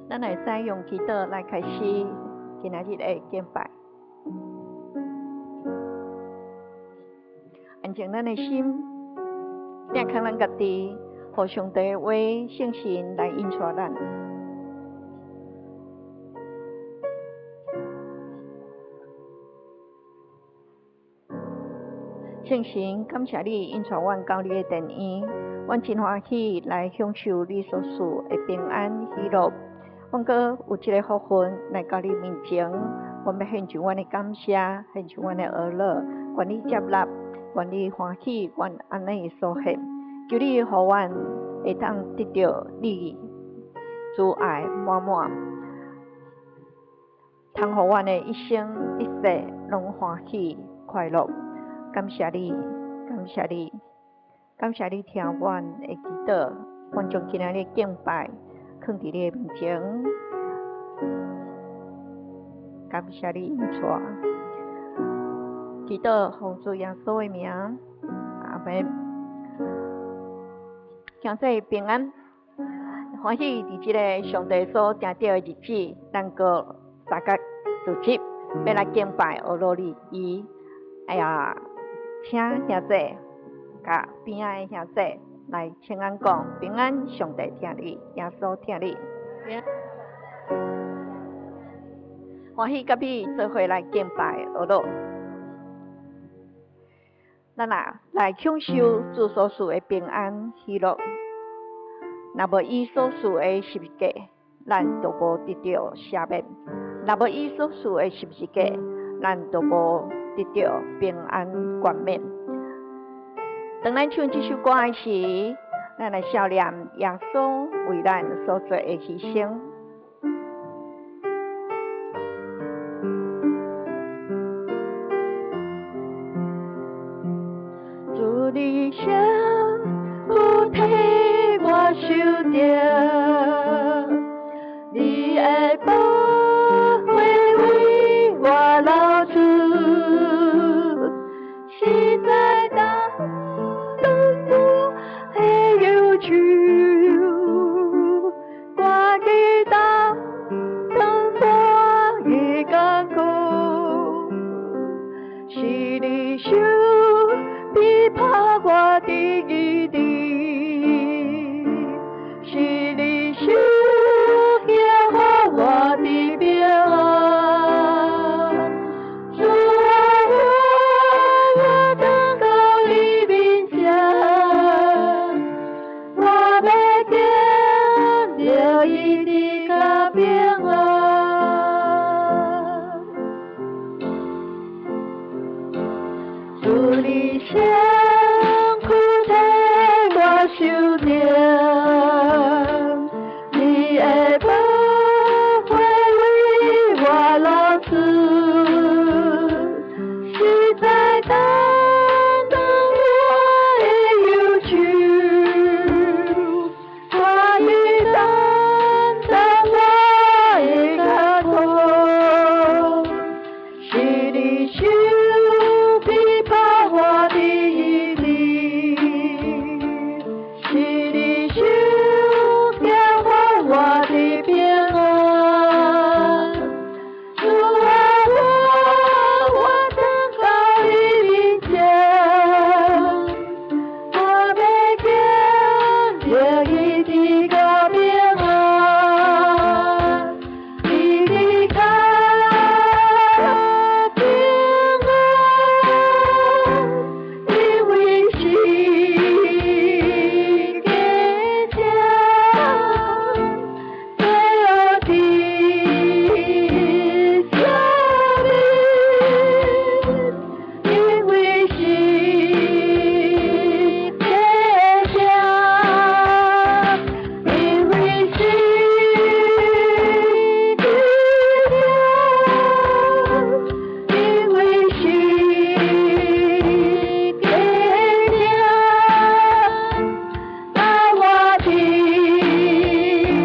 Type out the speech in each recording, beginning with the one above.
咱會使用祈禱來開始今仔日的敬拜。安靜咱的心，摒空咱家己，予上帝的話、聖神來引帶咱。聖神，感謝你引帶阮到你的殿院，阮真歡喜來享受你所賜的平安喜樂。阮閣有這个福分來到你面前，阮欲獻上阮的感謝，獻上阮的呵咾，願你接納，願你歡喜，阮按呢所獻。求你予阮會當得著你慈愛滿滿，通予阮的一生一世攏歡喜快樂。感謝你，感謝你，感謝你聽阮的祈禱，阮將今仔日敬拜囥佇你的面前，感謝你引帶，祈禱奉主耶穌的名，阿們。兄弟平安，歡喜佇這个上帝所定著的日子，咱閣大家聚集，欲來敬拜呵咾你伊。哎呀，請兄弟佮邊仔的兄弟來請安講平安，上帝疼你，耶穌疼你。歡喜佮你做伙來敬拜呵咾。咱啊來享受主所賜的平安喜樂。若無伊所賜的十字架，咱就無得著赦免；若無伊所賜的十字架，咱就無得著平安冠冕。當咱唱這首歌的時，咱來想念耶穌為咱所做的犧牲。主你身軀替我受著，你的寶血為我流出，實在擔當我的憂愁，掛記擔當我的艱苦，是你手臂拍我的意志，是你手予我的平安。主啊，我轉到你面前，我欲見著伊的甲平安。主你身軀替我受疼，你的寶血為我流出，實在擔當我的憂愁，我已擔當我的艱苦，是你手臂拍我的意志，是你手予我的平安。主啊，我轉到你面前，我欲見著伊的甲平安，伊的甲平安，因為是基督，罪惡的赦免，因為是基督，因為是基督，因為是基督，愛我的生命，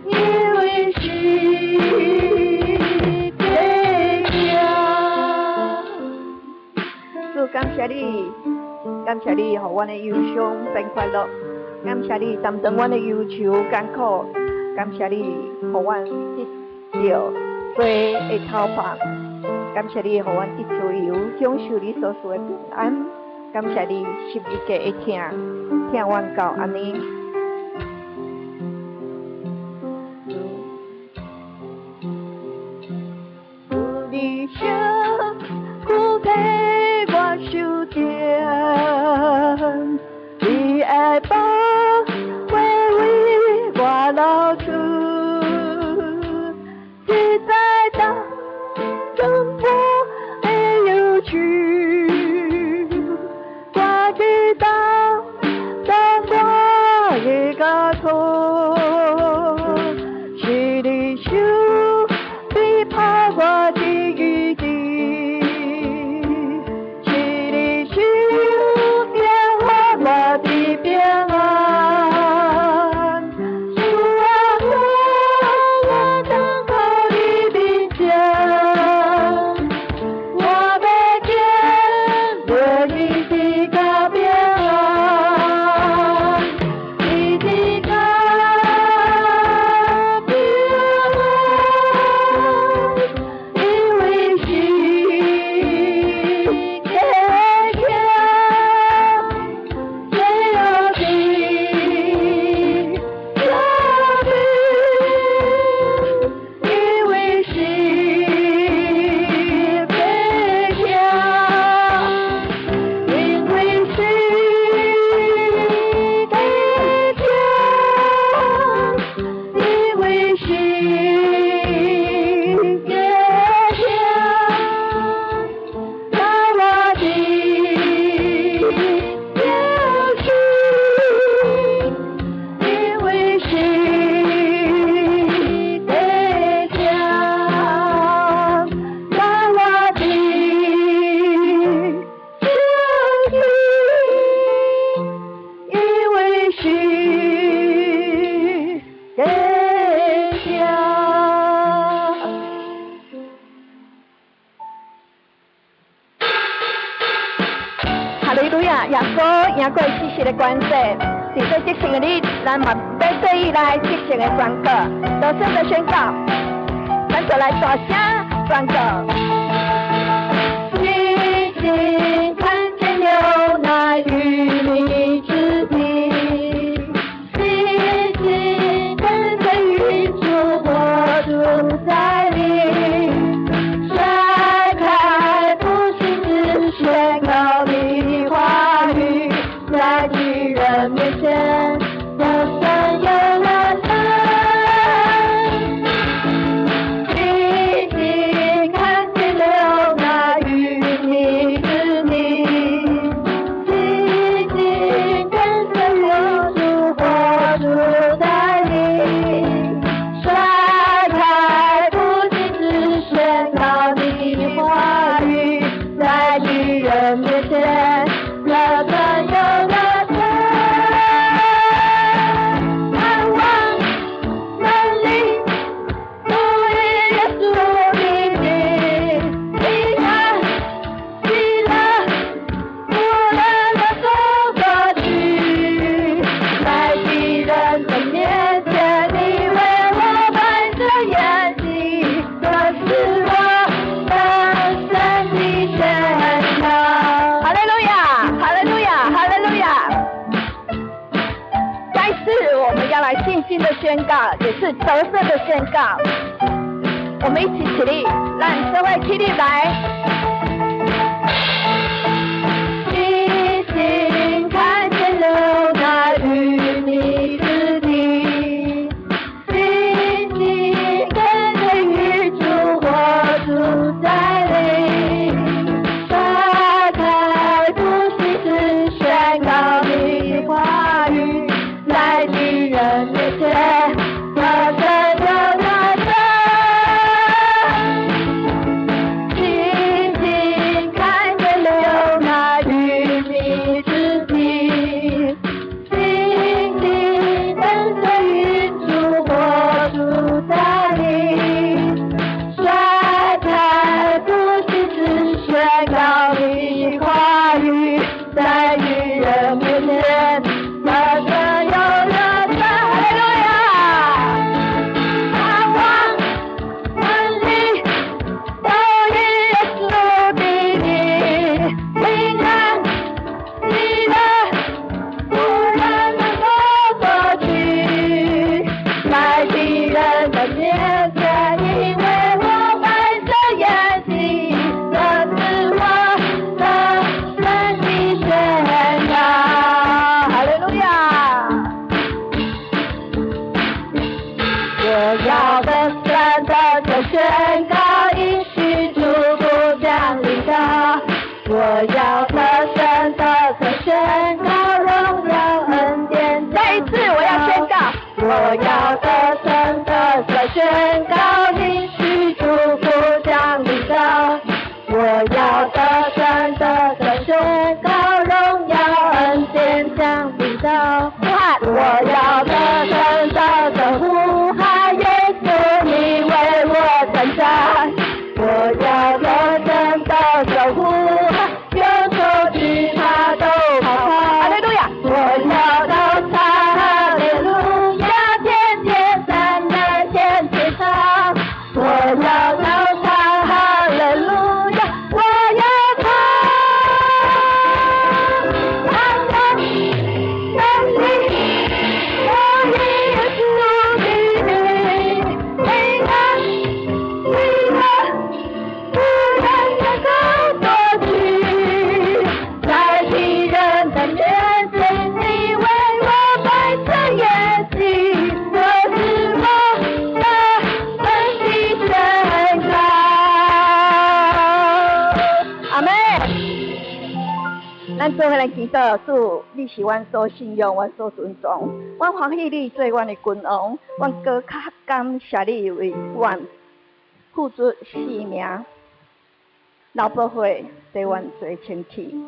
因為是基督。主感謝你，感謝你，予阮的憂傷變快樂，感謝你擔當阮的憂愁艱苦，感謝你予阮得著濟的頭髮，感謝你予阮得自由，享受你所賜的平安。感謝你十字架的疼，疼阮到按呢。你身軀替我受疼，你的寶血為我流出，實在擔當我的憂愁，我去擔當我的艰苦，是你手臂拍我的意志，是你手予我的平安。主啊，我等候你面前，我欲經過醫治佮平安，醫治佮平安，因為是基督，這樣的生命，因為是基督，因為是基督，因為是基督，帶我的憂愁，因為是基督，帶我的憂愁，因為是基督。哈利路亞！耶穌贏過死屍的權勢，佇這得勝的日，咱嘛欲對伊來得勝的宣告，得勝的宣告，咱就來大聲宣告。已經看見了那與你之地，已經跟隨主活主在裡，甩開不信之宣告的話語，在敵人面前得勝又得勝。已經看見了那與你之地，已經跟隨主活主在裡，甩開不信之宣告的話語，在敵人面前得勝又得勝。盼望能力屬於耶穌的地，平安喜樂不能的走過去，在敵人的面前，你為我擺設筵席，這是我得勝的宣告。哈利路亞，哈利路亞，哈利路亞！再次我們要來信心的宣告，也是得勝的宣告。我們一起起立，讓這位起立來。已經看見了那與你之地，已經跟隨主活主在裡，甩開不信之宣告的話語，在敵人面前得勝又得勝。已經我要得勝得勝宣告，應許祝福降臨到。我要得勝得勝宣告，榮耀恩典。再一次，我要宣告。我要得勝得勝宣告，應許祝福降臨到。我要得勝得勝宣告，榮耀恩典降臨到。呼喊。我要得勝得勝呼喊，耶穌你為我征戰。我要得勝得勝呼喊，憂愁懼怕都跑開。哈利路亞。我要高唱哈利路亞，天天讚美，天天唱。我要高唱哈利路亞，我要唱，唱到勝利，我耶穌的名，平安喜樂，無人能夠奪去，在敵人的面前，你為我擺設筵席，這是我得勝的宣告。阿們。咱做伙來祈禱，主，你是阮所信仰、阮所尊重，阮歡喜你做阮的君王，阮閣較感謝你為阮付出性命、流寶血，替阮做清氣。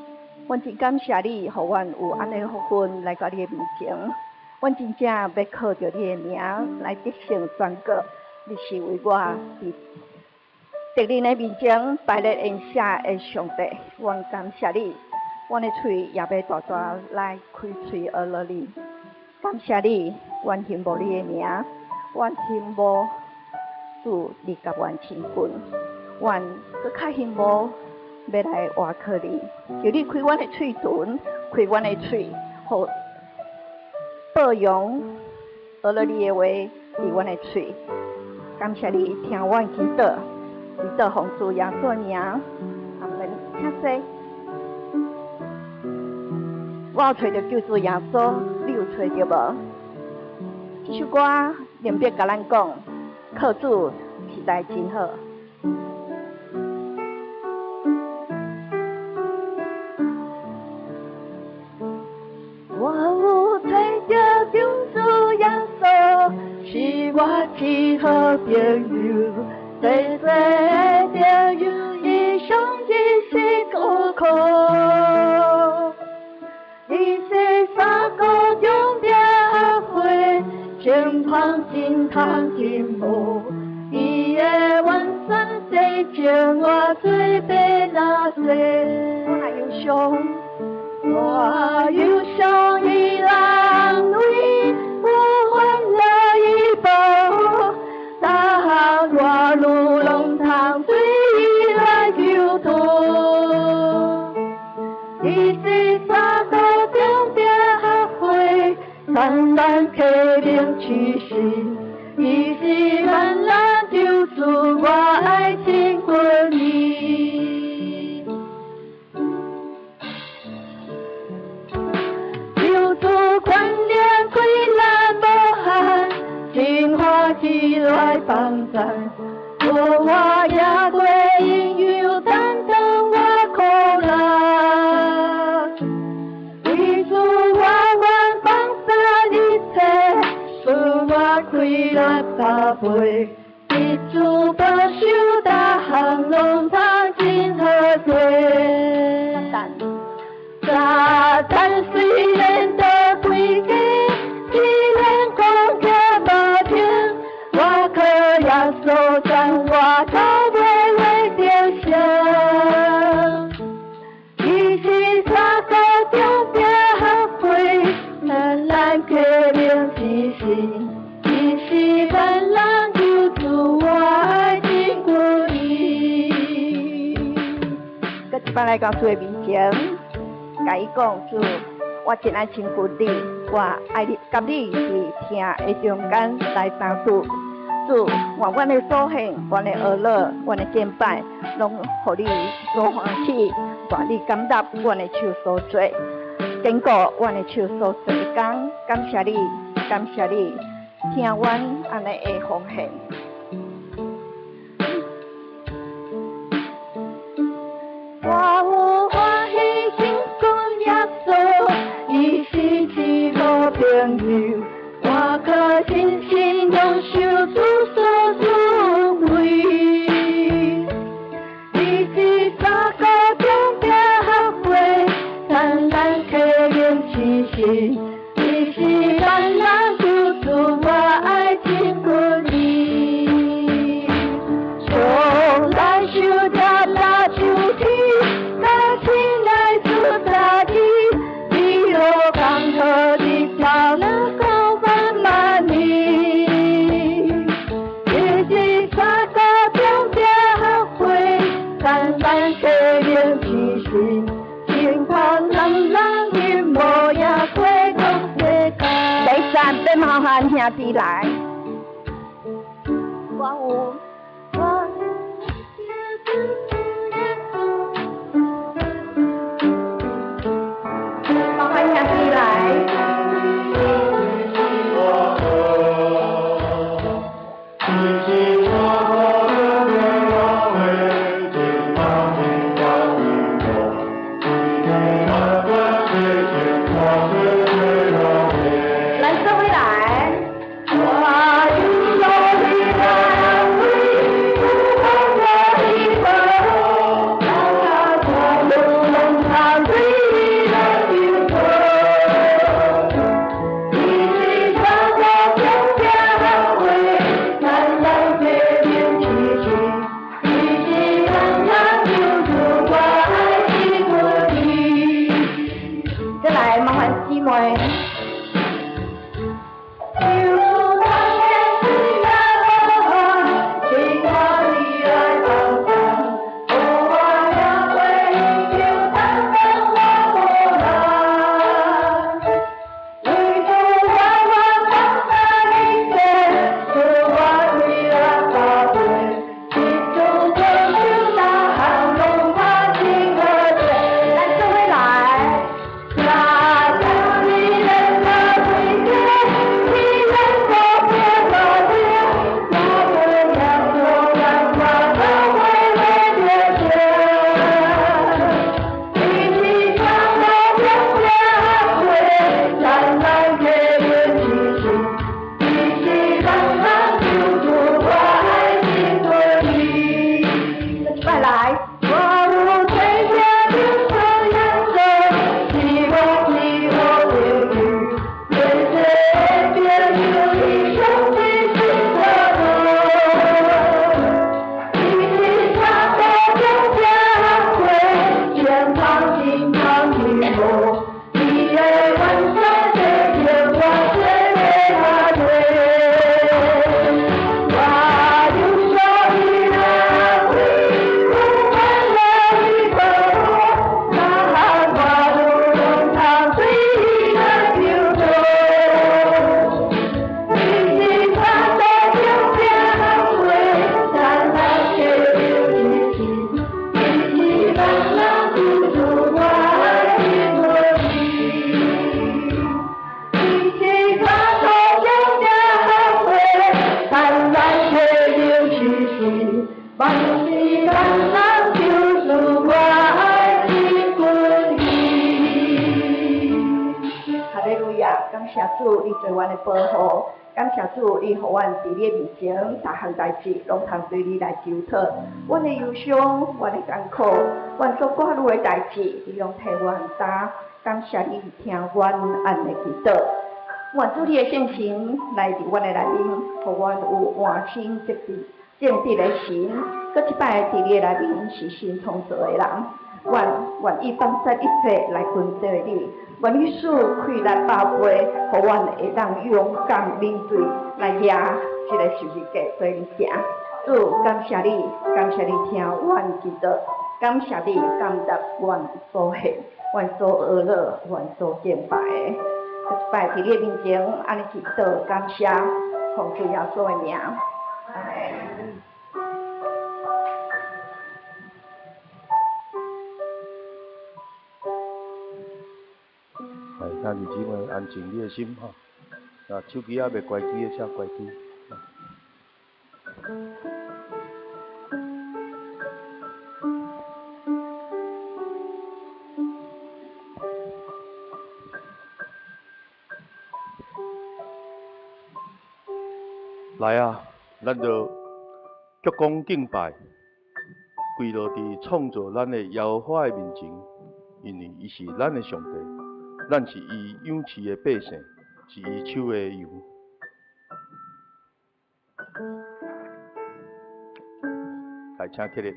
阮真感謝你，予阮有按呢福分來到你的面前。阮真正欲靠著你的名來得勝宣告，你是為我佇敵人的面前擺列筵席的上帝。阮感謝你，阮的喙也欲大大來開喙阿樂你。感謝你，阮欣慕你的名，阮欣慕主你佮阮親近，阮閣較欣慕欲來倚靠你，求你開阮的喙唇，開阮的喙，予報揚阿樂你的話佇阮的喙。感謝你聽阮祈禱，祈禱奉主耶穌的名，阿門。請坐。我有揣著救主耶穌，你有揣著無？這首歌林碧共咱講，靠主實在真好。我有揣著救主耶穌，是我至好朋友，濟濟的朋友，伊上一世苦苦。伊是三個中的花，情芳真通真無，伊的完全洗淨我罪白那洗。我若憂傷，我憂傷伊人為有歡樂伊保護，逐項我路攏通對伊來求托。伊是三個中的花，單單啟明取信，伊是萬難救主，我愛親近伊。救主寬憐開咱無限，真歡喜來幫贊，無我也過因有擔當我苦難。為主我願放下一切，賜我快樂百倍。得主保守，逐項攏通真好過。撒旦雖然鬥詭計，雖然攻擊無停，我靠耶穌將我到尾會得勝。伊是三個中的花，咱咱啟明之心，伊是萬人救主，我愛親近伊。閣一擺來到主的面前，共伊講，主，我真愛親近你，我愛你，佮你佇疼的中間來相拄。主，願阮的所獻、阮的阿樂、阮的敬拜，攏予你所歡喜，願你感納阮的手所做，堅固阮的手所做的工。感謝你，感謝你，聽阮按呢的奉獻。我有歡喜親近耶穌，伊是至好朋友，我可盡心享受主所賜惠。伊是三個中拼合會，燦爛體驗痴心，伊是咱人救主，我愛親近伊。從來受疼大受天，甲親愛主家己，一路江河日頭若到萬萬年。伊是三個中拼合會，燦爛體驗痴心，親朋人人因無影過講世間。第三，變麻煩兄弟來。我有。我麻煩兄弟來。咱做伙來。我有所以來為有福我希望，咱家路攏通對來求討。伊是三個中拼合會，燦爛體驗痴心，伊是咱人救主，我愛親近伊。再來麻煩姊妹。求主咱的主耶和華，請我你來幫助，予我贏過求擔當我無難。為主我願放下一切，賜我快樂寶貝，一主遵守大項攏拍真好勢。咱做伙來。若將你的那歸家，你能夠變我的，我不要做讓我都會為了這。伊是三個中拼合會，燦爛體驗痴心，伊是咱人救主，我愛親近伊。再來。我有天下的所耶穌，是我至好朋友，最濟的朋友，伊上最真快樂。伊是三個中拼合會，千芳心芳希望，伊的完善體貼我最的阿對。我有所以來為有歡樂的保護，那我路攏通對來求討。伊是三個中拼合會，燦爛體驗痴心，伊是咱人救主，我愛親近伊。伊是三個中拼合會，燦爛體驗痴心，萬是咱人救主，我愛親近伊。哈利路亞！感謝主，你做阮的保護。感謝主，你予阮佇你的面前，逐項代誌攏通對你來求討。阮的憂傷，阮的艱苦，阮所掛慮的代誌，你攏替阮擔。感謝你聽阮按呢祈禱。願主你的聖神來佇阮的內面，予阮有換心正直正直的心。閣一擺佇你的內面是新創造的人。阮願意放捨一切來跟隨你，願你賜氣力百倍，予阮會當勇敢面對來舉這個十字架對你行。主，感謝你，感謝你聽阮祈禱，感謝你感答阮所獻、阮所學樂、阮所敬拜的。閣一擺佇你的面前，按呢祈禱感謝，奉主耶穌的名。阿們。來，兄弟姊妹，安靜你的心吼。啊，手機猶未關機的，請關機。來啊，咱就鞠躬敬拜，跪落佇創造咱的耶和華的面前，因為伊是咱的上帝，咱是伊養飼的百姓，是伊手的羊。來，請起立。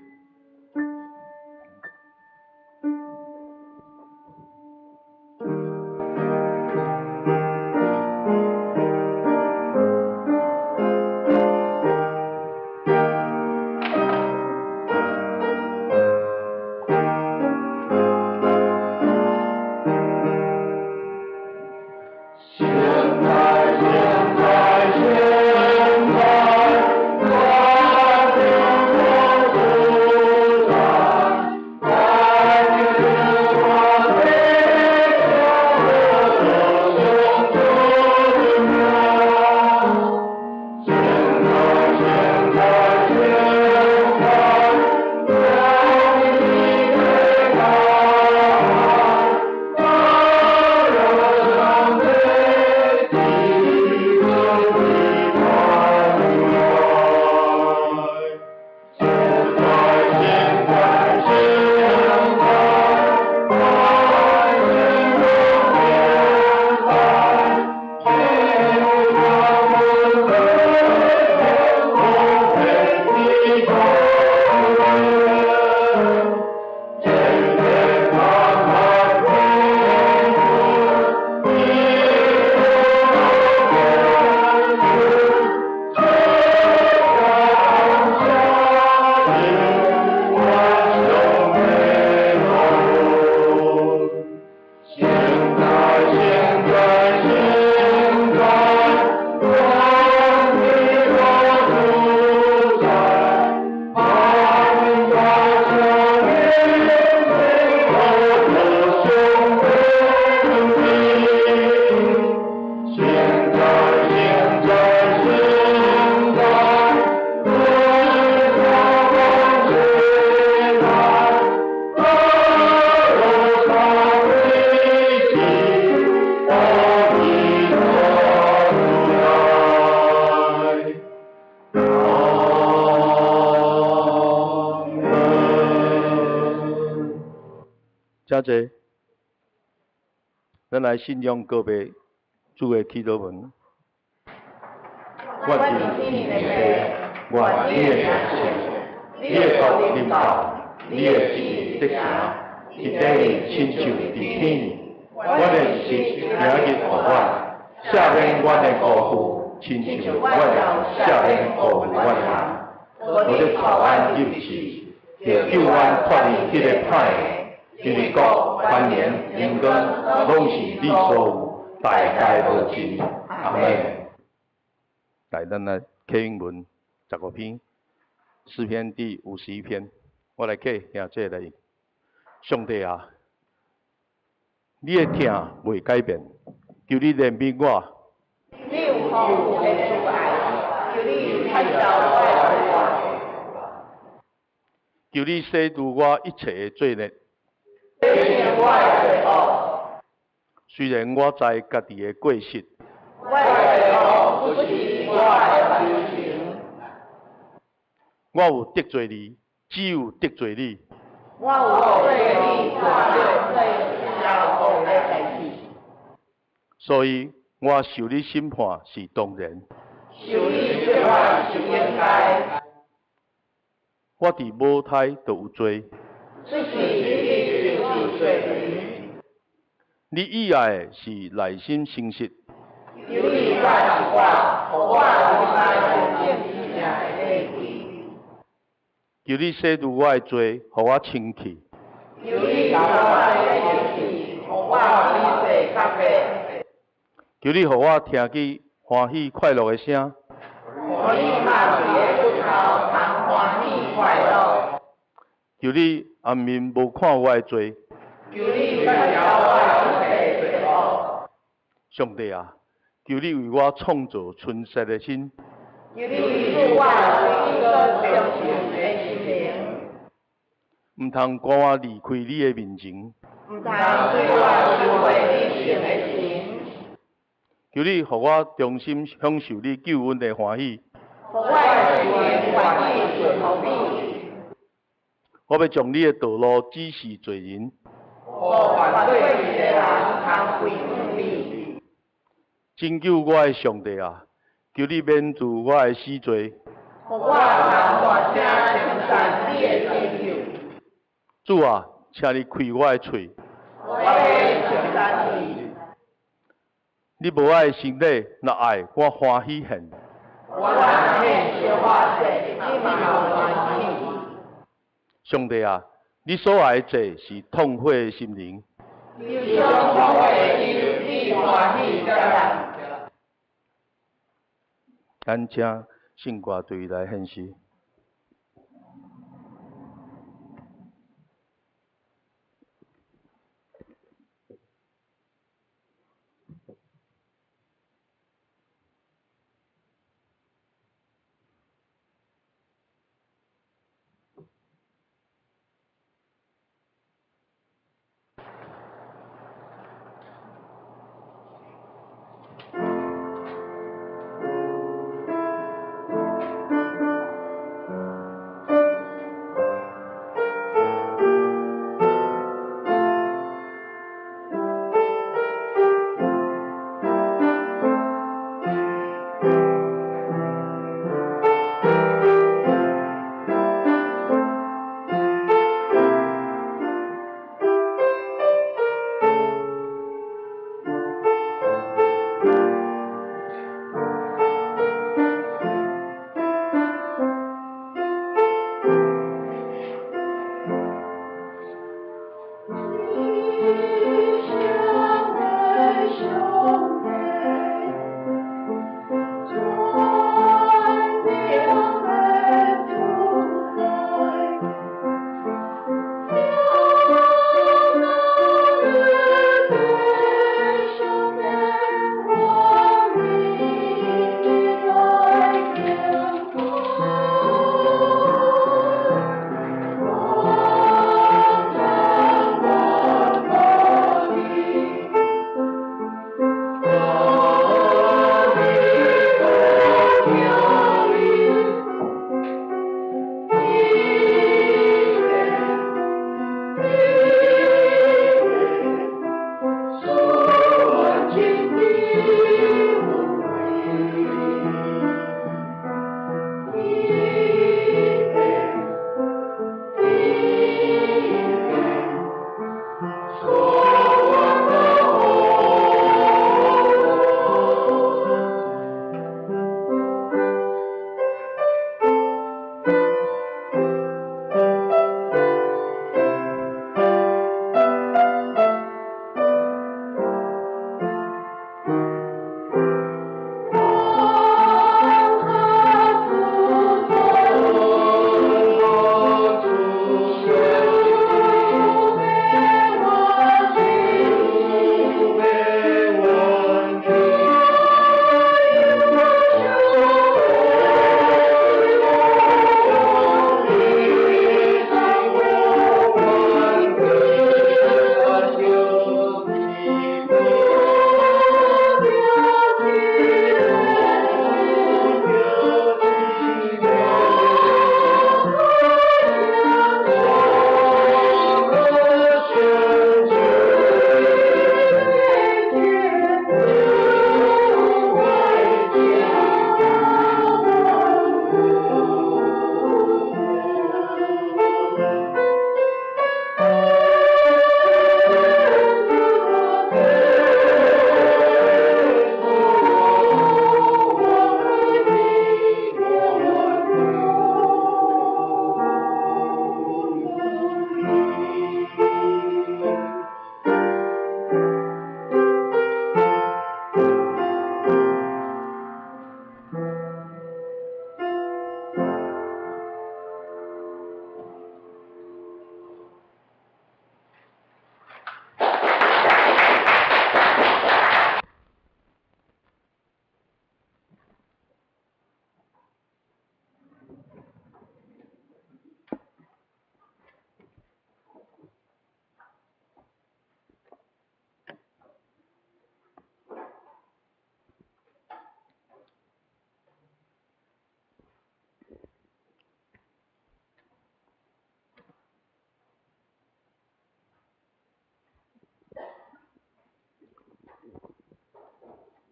請坐，咱來信仰告白主的祈禱文。阮佇天的父，願你的名聖，你的國臨到，你的旨意得成，佇地親像佇天。阮的食今日予阮，赦免阮的辜負，親像阮也赦免辜負阮的人。無得予阮入試，著救阮脫離彼个歹的。因為國、權能、榮光，攏是你所有，代代無盡。阿們。來，咱來啟英文15篇，詩篇第51篇，我來啟兄弟來。上帝啊，你的疼袂改變，求你憐憫我。你有豐富的慈愛，求你寬恕我的罪。求你洗除我一切的罪孽。雖然我知家己的過失，我的罪惡不是我的面前。我有得罪你，只有得罪你。我有對你做最驕傲的代誌。所以我受你審判是當然。受你責罰是應該。我佇母胎就有罪。出世你就是罪人。你喜愛的是內心誠實。求你教導我，予我明白正正的禮規。求你洗除我的罪，予我清氣。求你共我洗淨，予我比雪較白。求你予我聽見歡喜快樂的聲。予你拍碎的骨頭，通歡喜快樂。求你掩面無看我的罪。求你抹掉我一切罪惡。上帝啊，求你為我創造純潔的心。求你賜我有一個忠誠的心靈。毋通趕我離開你的面前。毋通對我收回你聖的神。求你予我衷心享受你救恩的歡喜。予我的心靈願意順服你。我欲將你的道路指示罪人。予犯過去的人通歸向你。拯救我的上帝啊，求你免除我的死罪。予我通大聲稱讚你的拯救。主啊，請你開我的喙。我欲稱讚你。你無愛的身體，若愛我歡喜獻。我若獻燒化祭，你嘛有歡喜。上帝啊，你所愛的祭是痛悔的心靈。憂傷痛悔的心，你歡喜接納。咱請聖歌隊來獻詩。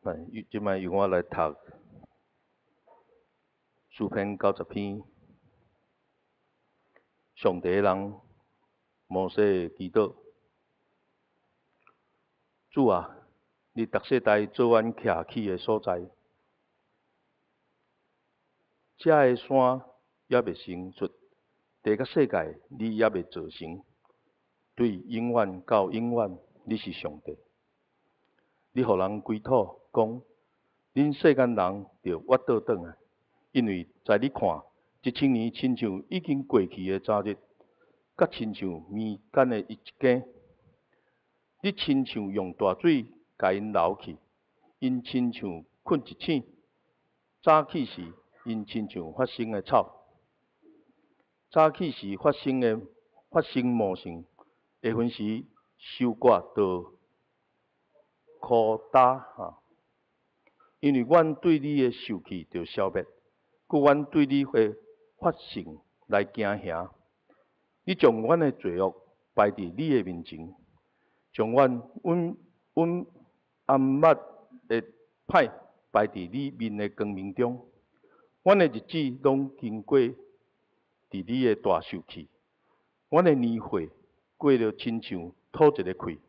來，這擺由我來讀詩篇九十篇，上帝的人摩西祈禱。主啊，你逐世代做阮徛起的所在，遮的山猶未生出，地佮世界你猶未造成，對永遠到永遠，你是上帝。你予人歸土，講恁世間人著倚倒轉來，因為在你看，1000年親像已經過去的昨日，佮親像暝間的一更。你親像用大水共𪜶流去，𪜶親像睏一醒，早起時𪜶親像發生的草，早起時發生的發生茂盛，下昏時收割就枯焦哈。因為阮對你的受氣著消滅，故阮對你的法性來驚嚇。你將阮的罪惡擺佇你的面前，將阮阮阮暗捌的歹擺佇你面的光明中。阮的日子攏經過佇你的大受氣，阮的年歲過了親像吐一个氣。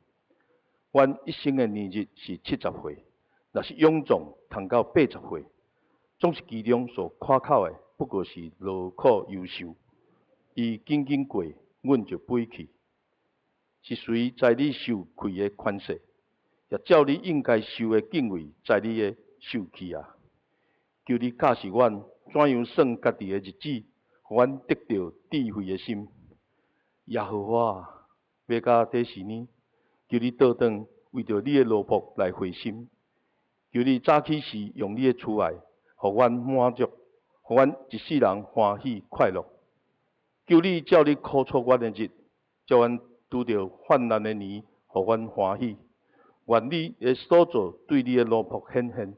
阮一生的年日是70歲，若是勇壯，通到80歲，總是其中所誇口的，不過是勞苦憂愁。伊緊緊過，阮就飛去。是誰知你受氣的寬細？也照你應該受的敬畏，知你的受氣啊！求你教示阮怎樣算家己的日子，予阮得著智慧的心。耶和華，欲到底時呢？求你倒轉，為著你的奴僕來回心。求你早起時用你的慈愛，予阮滿足，予阮一世人歡喜快樂。求你照你苦楚阮的日，照阮拄著患難的年，予阮歡喜。願你的所造對你的奴僕顯現，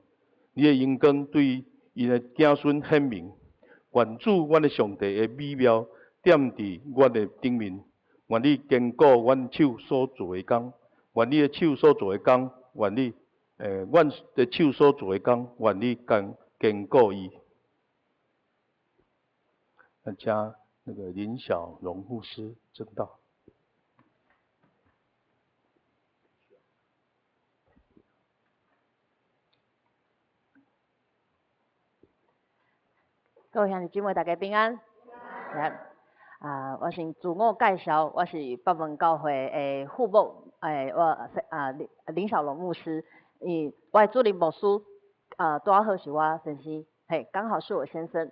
你的榮光對𪜶的子孫顯明。願主阮的上帝的美妙踮佇阮的頂面，願你堅固阮手所做的工，願你的手所做的工，願你，阮的手所做的工，願你堅固伊。那請那個林小榮牧師證道。各位兄弟姊妹，大家平安。啊，我先自我介紹，我是北門教會的副牧，我林林小龍牧師。伊，我的主任牧師，拄仔好是我先生，嘿，剛好是我先生。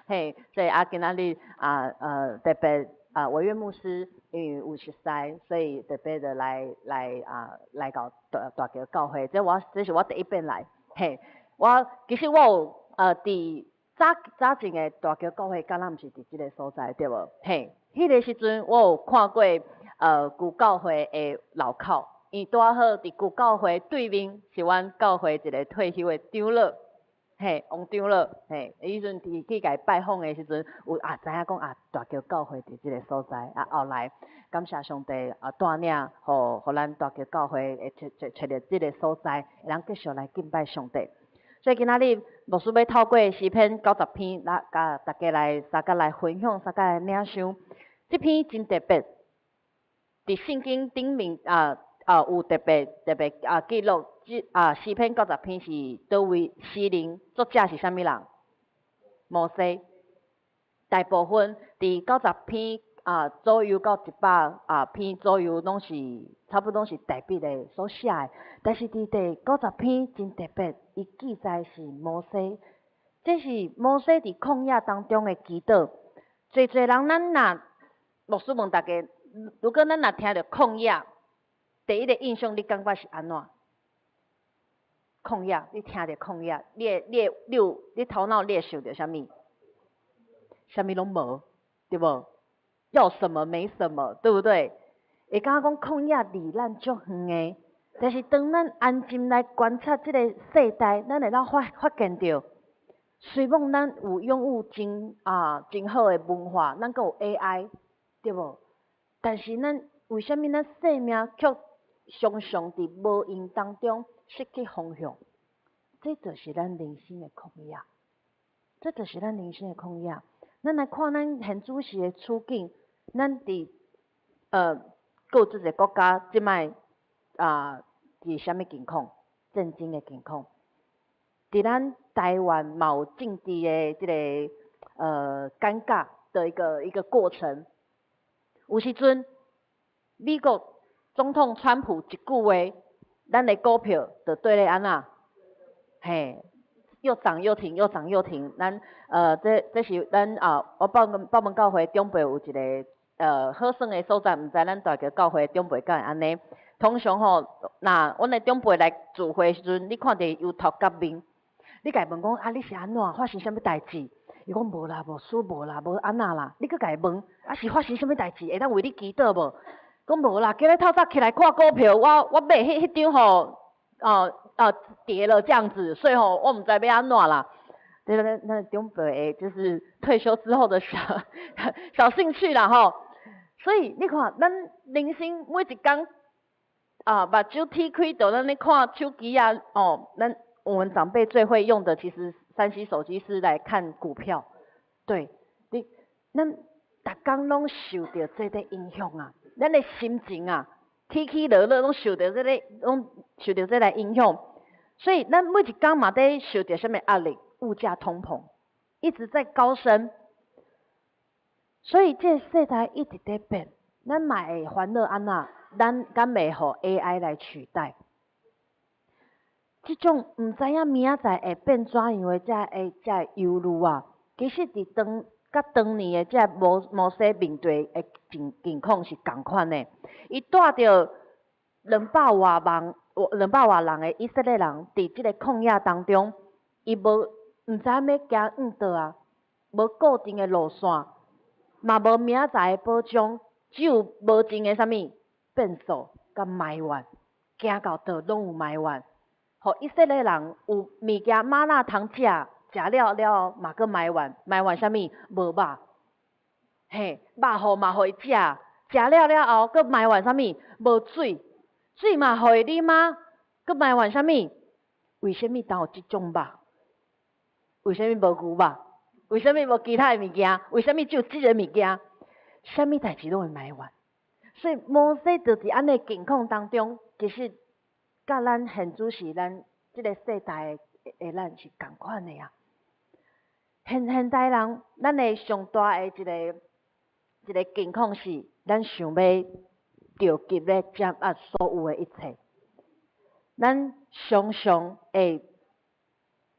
嘿，所以啊，今仔日啊，特別啊，委員牧師因為有熟似，所以特別的來到大橋教會。這是我第一遍來，嘿，我其實我有佇早早前的大橋教會，敢若毋是佇這个所在，對無？嘿，彼个時陣我有看過舊教會的樓口，伊拄仔好佇舊教會對面是阮教會一个退休的長老，嘿，王長老，嘿，彼陣佇去共伊拜訪的時陣，有啊知影講啊大橋教會佇這个所在，啊後來感謝上帝啊帶領，予咱大橋教會會揣著這个所在，會當繼續來敬拜上帝。所以今仔日牧師欲透過詩篇九十篇，來共大家來相共來分享，相共來領受。這篇真特別，佇聖經頂面有特別特別啊記錄，這詩篇九十篇是佗位詩人作者是啥物人？摩西。大部分佇九十篇左右到100篇左右，攏是差不多是大衛的所寫的。但是佇第九十篇真特別，伊記載是摩西，這是摩西佇曠野當中的祈禱。濟濟人咱若牧師問大家，如果咱若聽著曠野，第一个印象你感覺是按怎？曠野，你聽著曠野，你會你會你有你頭腦你會想著啥物？啥物攏無，對無？要什麼沒什麼，對不對？會感覺講曠野離咱足遠的，但是當咱安靜來觀察這個世代，咱會當發現著，雖罔咱有擁有真好的文化，咱閣有 AI，對無？但是咱為啥物咱生命卻常常佇無閒當中失去方向？這就是咱人生的曠野，這就是咱人生的曠野。咱來看咱現主時的處境，咱佇各這個國家這擺啊，佇啥物境況？戰爭的境況。佇咱台灣嘛有政治的這个尷尬的一個過程。有時陣美國總統川普一句話，咱的股票就綴咧按怎？嘿，又漲又停，又漲又停。咱這是咱啊，我北門教會長輩有一個好耍的所在，毋知咱大橋教會長輩敢會按呢？通常吼，若阮的長輩來聚會時陣，你看著伊憂頭結面，你共伊問講啊，你是按怎？發生啥物代誌？伊講無啦，無事無啦，無按怎啦。你閣共伊問，啊是發生啥物代誌？會當為你祈禱無？講無啦，今日透早起來看股票，我買彼張吼，哦跌了這樣子，所以吼我毋知欲按怎啦。對對，那長輩就是退休之後的小小興趣啦吼。所以你看，咱人生每一工啊，目睭鐵開就咱咧看手機啊，哦，咱我們長輩最會用的其實3C 手機是來看股票，對，你咱逐工攏受著這個影響啊，咱的心情啊，起起落落攏受著這個，攏受著這來影響，所以咱每一工嘛佇受著啥物壓力？物價通膨一直在高升，所以這個世代一直佇變，咱嘛會煩惱按怎？咱敢會予 AI 來取代？這種毋知影明仔載會變怎樣的這憂慮啊，其實佇當佮當年的這摩西面對的境況是仝款的。伊帶著200外萬、200外人的以色列人，佇這個曠野當中，伊無毋知影欲行向佗啊，無固定的路線，嘛無明仔載的保障，只有無盡的啥物變數佮埋怨，行到佗攏有埋怨。予以色列人有物件嗎哪通食，食了了後嘛閣埋怨，埋怨啥物？無肉，嘿，肉予嘛予伊食，食了了後閣埋怨啥物？無水，水嘛予伊啉嗎？閣埋怨啥物？為啥物當有這種肉？為啥物無牛肉？為啥物無其他的物件？為啥物只有這个物件？啥物代誌攏會埋怨。所以摩西就佇按呢境況當中，其實佮咱現主時咱這个世代的咱是仝款的啊。現代人，咱的上大的一個境況是，咱想欲著急咧掌握所有的一切，咱常常會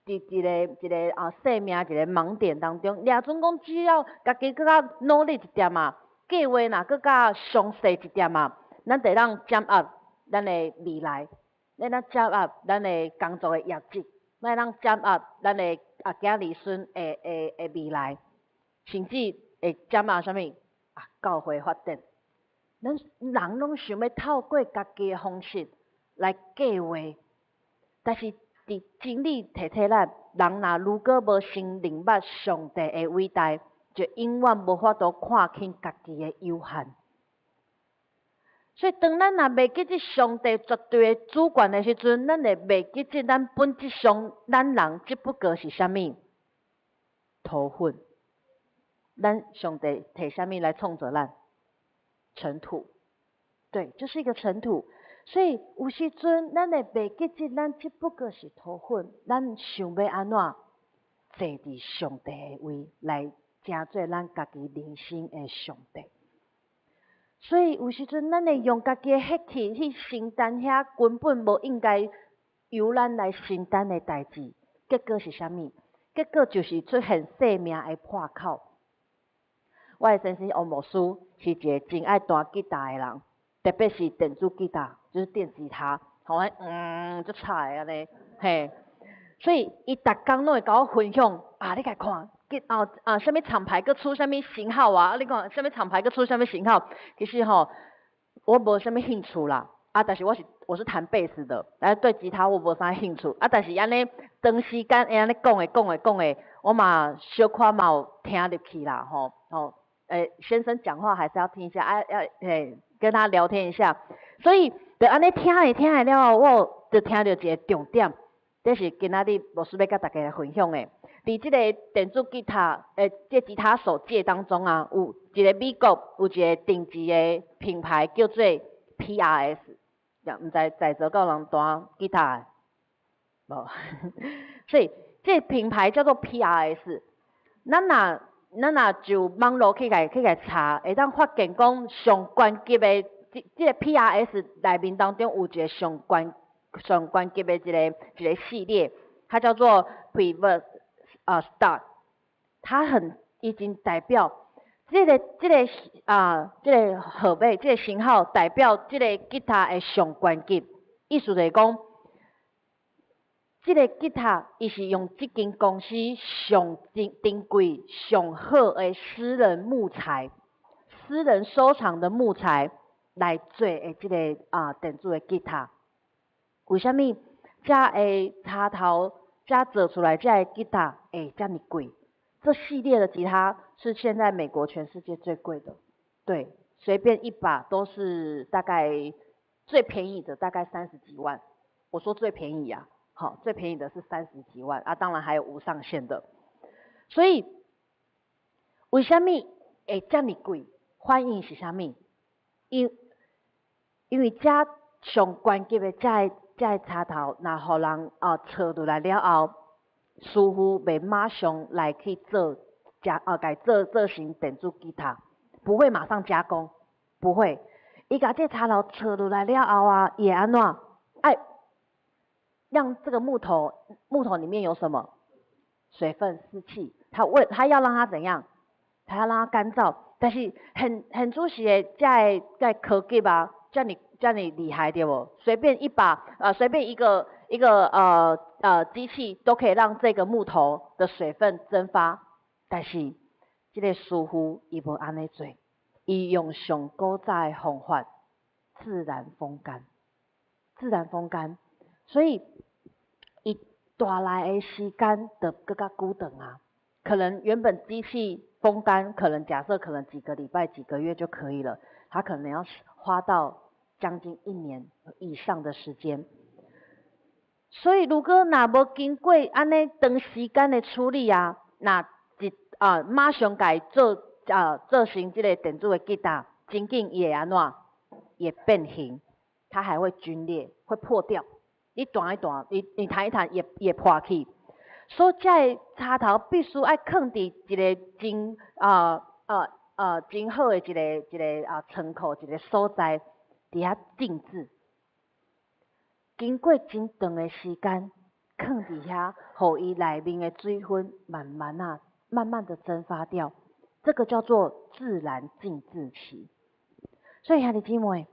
佇一個啊生命一个盲點當中，掠準講只要家己閣較努力一點仔，計劃若閣較詳細一點仔，咱就會當掌握咱的未來，咱當掌握咱的工作的業績，咱會當掌握咱的啊囝兒孫的未來，甚至會掌握啥物啊教會發展。咱人攏想欲透過家己的方式來計劃，但是佇真理提提咱，人若如果無先認捌上帝的偉大，就永遠無法度看輕家己的有限。所以，當咱若袂記得上帝絕對的主權的時陣，咱會袂記得咱本質上，咱人只不過是啥物？土粉。咱上帝提啥物來創造咱？塵土。對，就是一個塵土。所以有時陣，咱會袂記得咱只不過是土粉，咱想欲按怎坐佇上帝的位來成做咱家己人生的上帝。所以有時陣，咱會用家己的血氣去承擔遐根本無應該由咱來承擔的代誌，結果是啥物？結果就是出現生命的破口。我的先生王牧師是一個真愛彈吉他的人，特別是電子吉他，就是電吉他，吼，足吵的按呢，嘿。所以伊逐工攏會共我分享，啊，你共看，哦啊，啥物廠牌閣出啥物型號啊？啊，你看啥物廠牌閣出啥物型號？其實吼，我無啥物興趣啦。啊，但是我是彈貝斯的，但是對吉他我無啥興趣。啊，但是按呢長時間會按呢講的講的講的，我嘛小可嘛有聽入去啦，吼吼。先生講話還是要聽一下，啊，要跟他聊天一下。所以就按呢聽的聽的了後，我就聽著一个重點，這是今仔日牧師欲佮大家來分享的。佇這个電子吉他，這吉他手界當中啊，有一个美國有一个頂級的品牌叫做 PRS，毋知在座敢有人彈吉他的？無，所以這个品牌叫做 PRS。咱若就網路去共查，會當發現講上懸級的這个 PRS 內面當中有一个上懸級的一个系列，它叫做 Preferred Star，它很已經代表這个號碼，這个型號代表這个吉他的上懸級，意思就是講，這个吉他伊是用這間公司上珍貴、上好的私人木材、私人收藏的木材來做的這个電子的吉他。為啥物遮的插頭遮做出來遮的吉他會遮爾貴？這系列的吉他是現在美國全世界最貴的，對，隨便一把都是大概最便宜的大概三十幾萬。我說最便宜啊，好，最便宜的是三十幾萬啊，當然還有無上限的。所以為啥物會遮爾貴？反映是啥物？因為遮上懸級的遮个插頭，若予人鑿落來了後，師傅袂馬上來去做加啊，共做成電子吉他，不會馬上加工，不會。伊共這插頭鑿落來了後啊，伊會按怎？愛讓這個木頭裡面有什麼？水分、濕氣，他要讓它怎樣？他要讓它乾燥。但是很主時的遮个科技啊，遮爾厲害對無？隨便一把啊，隨便一個機器都可以讓這個木頭的水分蒸發。但是這个師傅伊無按呢做，伊用上古早的方法，自然風乾，自然風乾，所以伊帶來的時間就閣較久長啊。可能原本機器風乾，可能假設可能幾個禮拜、幾個月就可以了，他可能要花到將近一年以上的時間。所以如果若無經過按呢長時間的處理啊，若一馬上共伊做成這个電子的吉他，真緊伊會按怎？會變形，它還會皸裂，會破掉。你彈一彈，你彈一彈也破去。所以這个插頭必須愛囥佇一个真好的一個倉庫，一个所在，佇遐靜置。經過真長的時間，囥佇遐，予伊內面的水分慢慢啊，慢慢的蒸發掉。這個叫做自然靜置期。所以兄弟姊妹，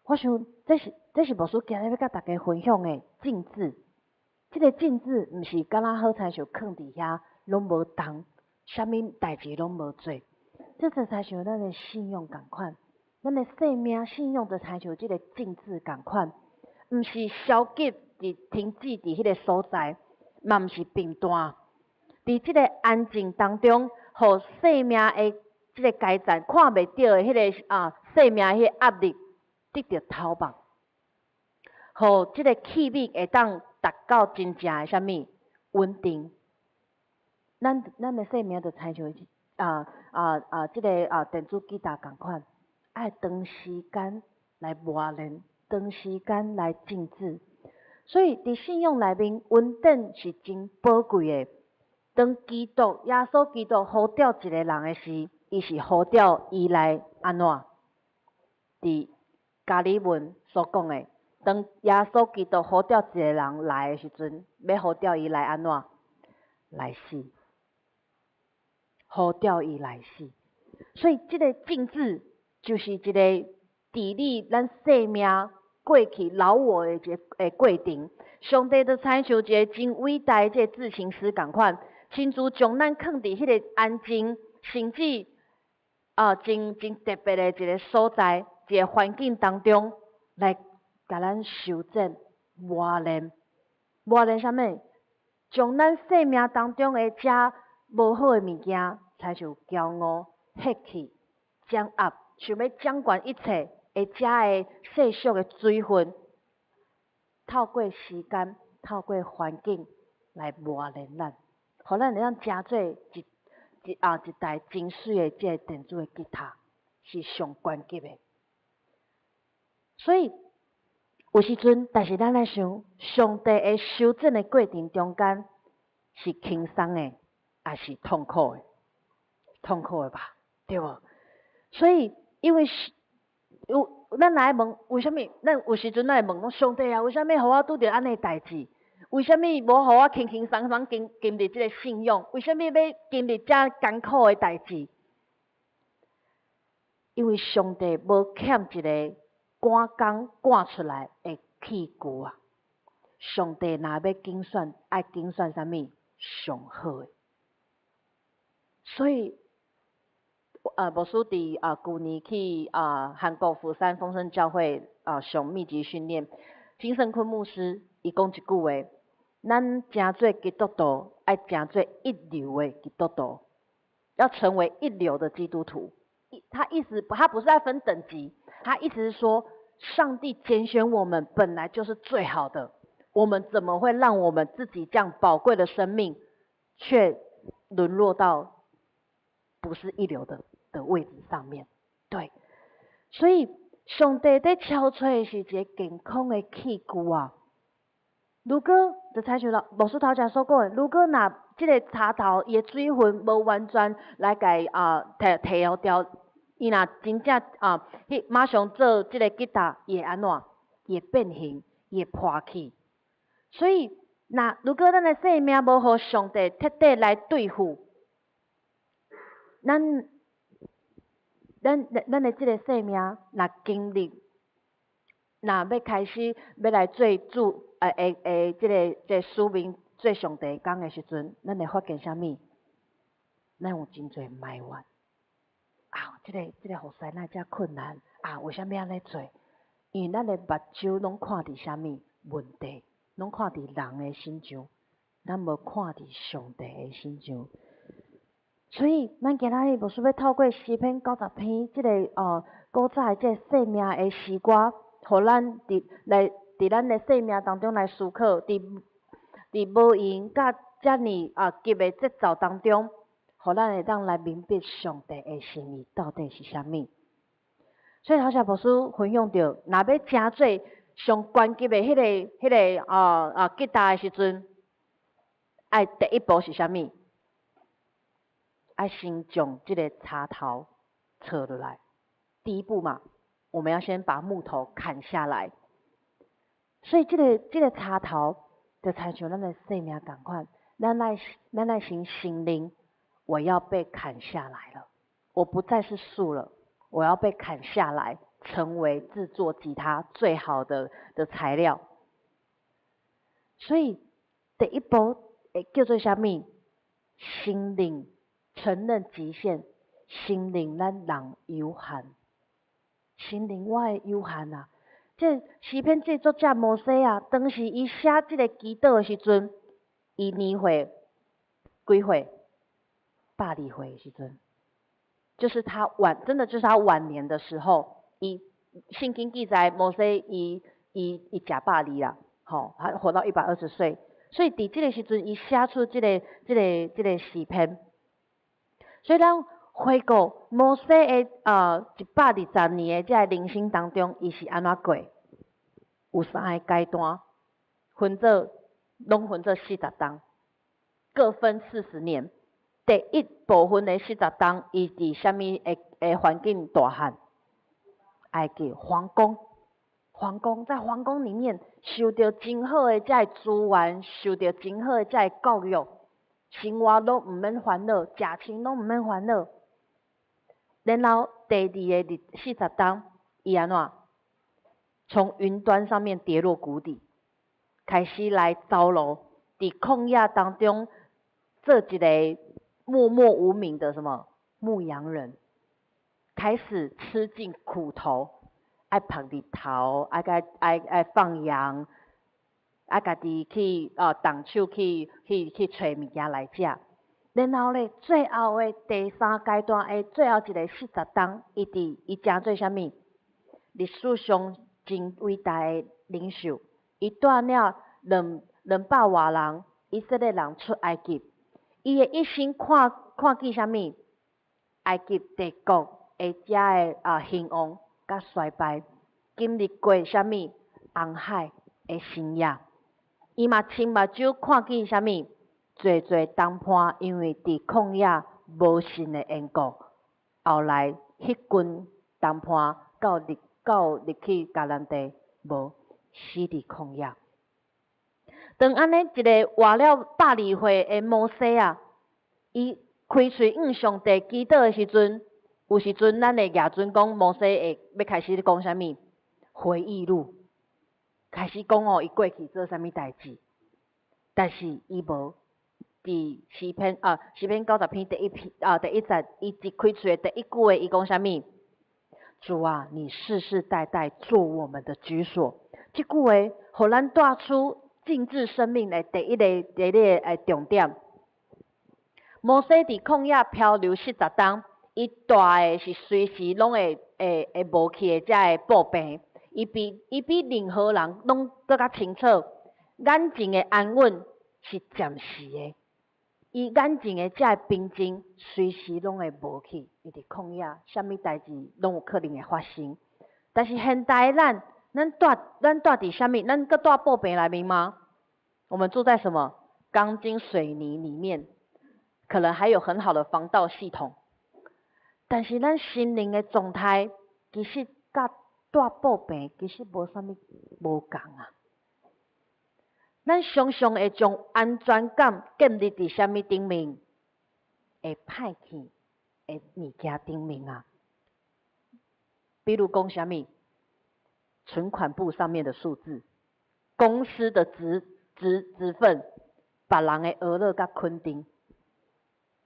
我想這是牧師今日欲佮大家分享的靜置。這个靜置毋是敢若好親像囥佇遐攏無動，啥物代誌攏無做。這就親像咱的信用仝款，咱的生命信用就親像這个靜置仝款，毋是消極佇停止佇彼个所在，嘛毋是平淡。佇這个安靜當中，予生命的這个階層看袂著的彼个生命彼个壓力得著透目，予這个器皿會當達到真正的啥物穩定。咱的生命就親像這个電子吉他仝款，愛長時間來磨練，長時間來靜置。所以佇信用內面，穩定是真寶貴的。當基督耶穌基督呼召一個人的時，伊是呼召伊來按怎？佇加爾文所講的，當耶穌基督呼召一個人來的時陣，欲呼召伊來按怎？來死，呼召伊來死。所以這个靜置就是一個治理咱生命過去老我的一个過程。上帝就親像一个真偉大的這个製琴師仝款，親自將咱囥佇彼个安靜，甚至真特別的一个所在，一个環境當中，來共咱修剪、磨練、磨練啥物？將咱生命當中的遮無好的物件，親像驕傲、血氣、掌壓，想欲掌管一切的遮的世俗的水分，透過時間，透過環境來磨練咱，予咱會當成做一台真媠的這個電子的吉他，是上懸級的。所以有時陣，但是咱來想，上帝的修剪的過程中間是輕鬆的，抑是痛苦的？痛苦的吧，對無？所以因為是有咱來問，為啥物？咱有時陣咱會問講，上帝啊，為啥物予我拄著按呢代誌？為啥物無予我輕輕鬆鬆經歷這個信仰？為啥物欲經歷遮艱苦的代誌？因為上帝無欠一个趕工趕出來的器具啊！上帝若欲揀選，愛揀選啥物？上好的。所以，牧師佇舊年去韓國釜山豐盛教會上密集訓練，金聖坤牧師伊講一句話：咱成做基督徒，愛成做一流的基督徒，要成為一流的基督徒。他意思，他不是在分等級，他意思是說，上帝揀選我們本來就是最好的，我們怎麼會讓我們自己這樣寶貴的生命，卻淪落到不是一流的位置上面？對，所以上帝佇敲錘的是一个健康的器具啊。如果就親像牧師頭前所講的，如果若這个柴頭伊的水分無完全來共提提掉，伊若真正彼馬上做這个吉他，伊會按怎？伊會變形，伊會破去。所以，若如果咱的生命無予上帝徹底來對付，咱的這个生命若經歷，若欲開始欲來做主，這個使命做上帝工的時陣，咱會發現啥物？咱有真濟埋怨。啊，這個服侍哪會遮困難？啊，為啥物按呢做？因為咱的目睭攏看佇啥物問題，攏看佇人的身上，咱無看佇上帝的身上。所以，咱今仔日牧師欲透過詩篇90篇這個古早的這個生命的詩歌，予咱佇咱的生命當中來思考，佇無閒佮遮爾急的節奏當中，予咱會當來明白上帝的心意到底是啥物。所以頭先牧師分享著，若欲成做上懸級的彼個吉他的時陣，愛第一步是啥物？愛先將這个柴頭切落來。第一步嘛，我們要先把木頭砍下來。所以這個柴頭就親像咱的生命仝款，咱愛先承認，我要被砍下來了，我不再是樹了，我要被砍下來，成為製作吉他最好的材料。所以第一步會叫做啥物？承認，承認極限，承認咱人有限，承認我的有限啊！這詩篇這作者摩西啊，當時伊寫這个祈禱的時陣，伊年歲幾歲？102歲的時陣，就是他晚，真的就是他晚年的時候，伊聖經記載摩西伊食百二啦，吼，他活到120歲，所以佇這个時陣，伊寫出這個詩篇。所以咱回顧摩西的120年的這个人生當中，伊是按怎過？有三个階段，分做攏分做四十冬，各分四十年。第一部分的四十冬，伊佇啥物的環境大漢？埃及皇宮，皇宮在皇宮裡面受著真好的這个資源，受著真好的這个教育，生活攏毋免煩惱，食穿攏毋免煩惱。然後第二个四十冬，伊按怎？從雲端上面跌落谷底，開始來走路，佇曠野當中做一个默默無名的什麼牧羊人，開始吃盡苦頭，愛曝日頭，愛放羊，愛家己去動手去揣物件來食。然後咧，最後的第三階段的最後一个四十冬，伊成做啥物？歷史上真偉大的領袖，伊帶領兩200外人以色列人出埃及，伊的一生看看見啥物？埃及帝國的遮个興旺佮衰敗，經歷過啥物？紅海的分野，伊嘛親目睭看見啥物？濟濟同伴因為佇曠野無信的緣故，後來彼群同伴到入去迦南地，無死佇曠野。當按呢一个活了102歲的摩西啊，伊開喙向上帝祈禱的時陣，有時陣咱會舉準講摩西會欲開始咧講啥物回憶錄，開始講哦，伊過去做啥物代誌，但是伊無佇詩篇90篇第一篇啊第一節，伊一開喙的第一句話，伊講啥物？主啊，你世世代代做我們的居所。這句話，予咱帶出靜止生命的第一個重點。摩西佇曠野漂流40冬，伊蹛的是隨時攏會無去的遮个布棚，伊比任何人攏閣較清楚，眼前的安穩是暫時的，伊眼前的遮个平靜隨時攏會無去。伊佇曠野，啥物代誌攏有可能會發生。但是現代咱，咱蹛佇啥物？咱閣蹛布棚內面嗎？我們住在什麼鋼筋水泥裡面？可能還有很好的防盜系統，但是咱心靈的狀態，其實佮蹛布棚其實無啥物無仝啊。咱常常會將安全感建立佇啥物頂面？會歹去的物件頂面啊。比如講啥物？存款簿上面的數字，公司的職分，別人的呵咾佮肯定，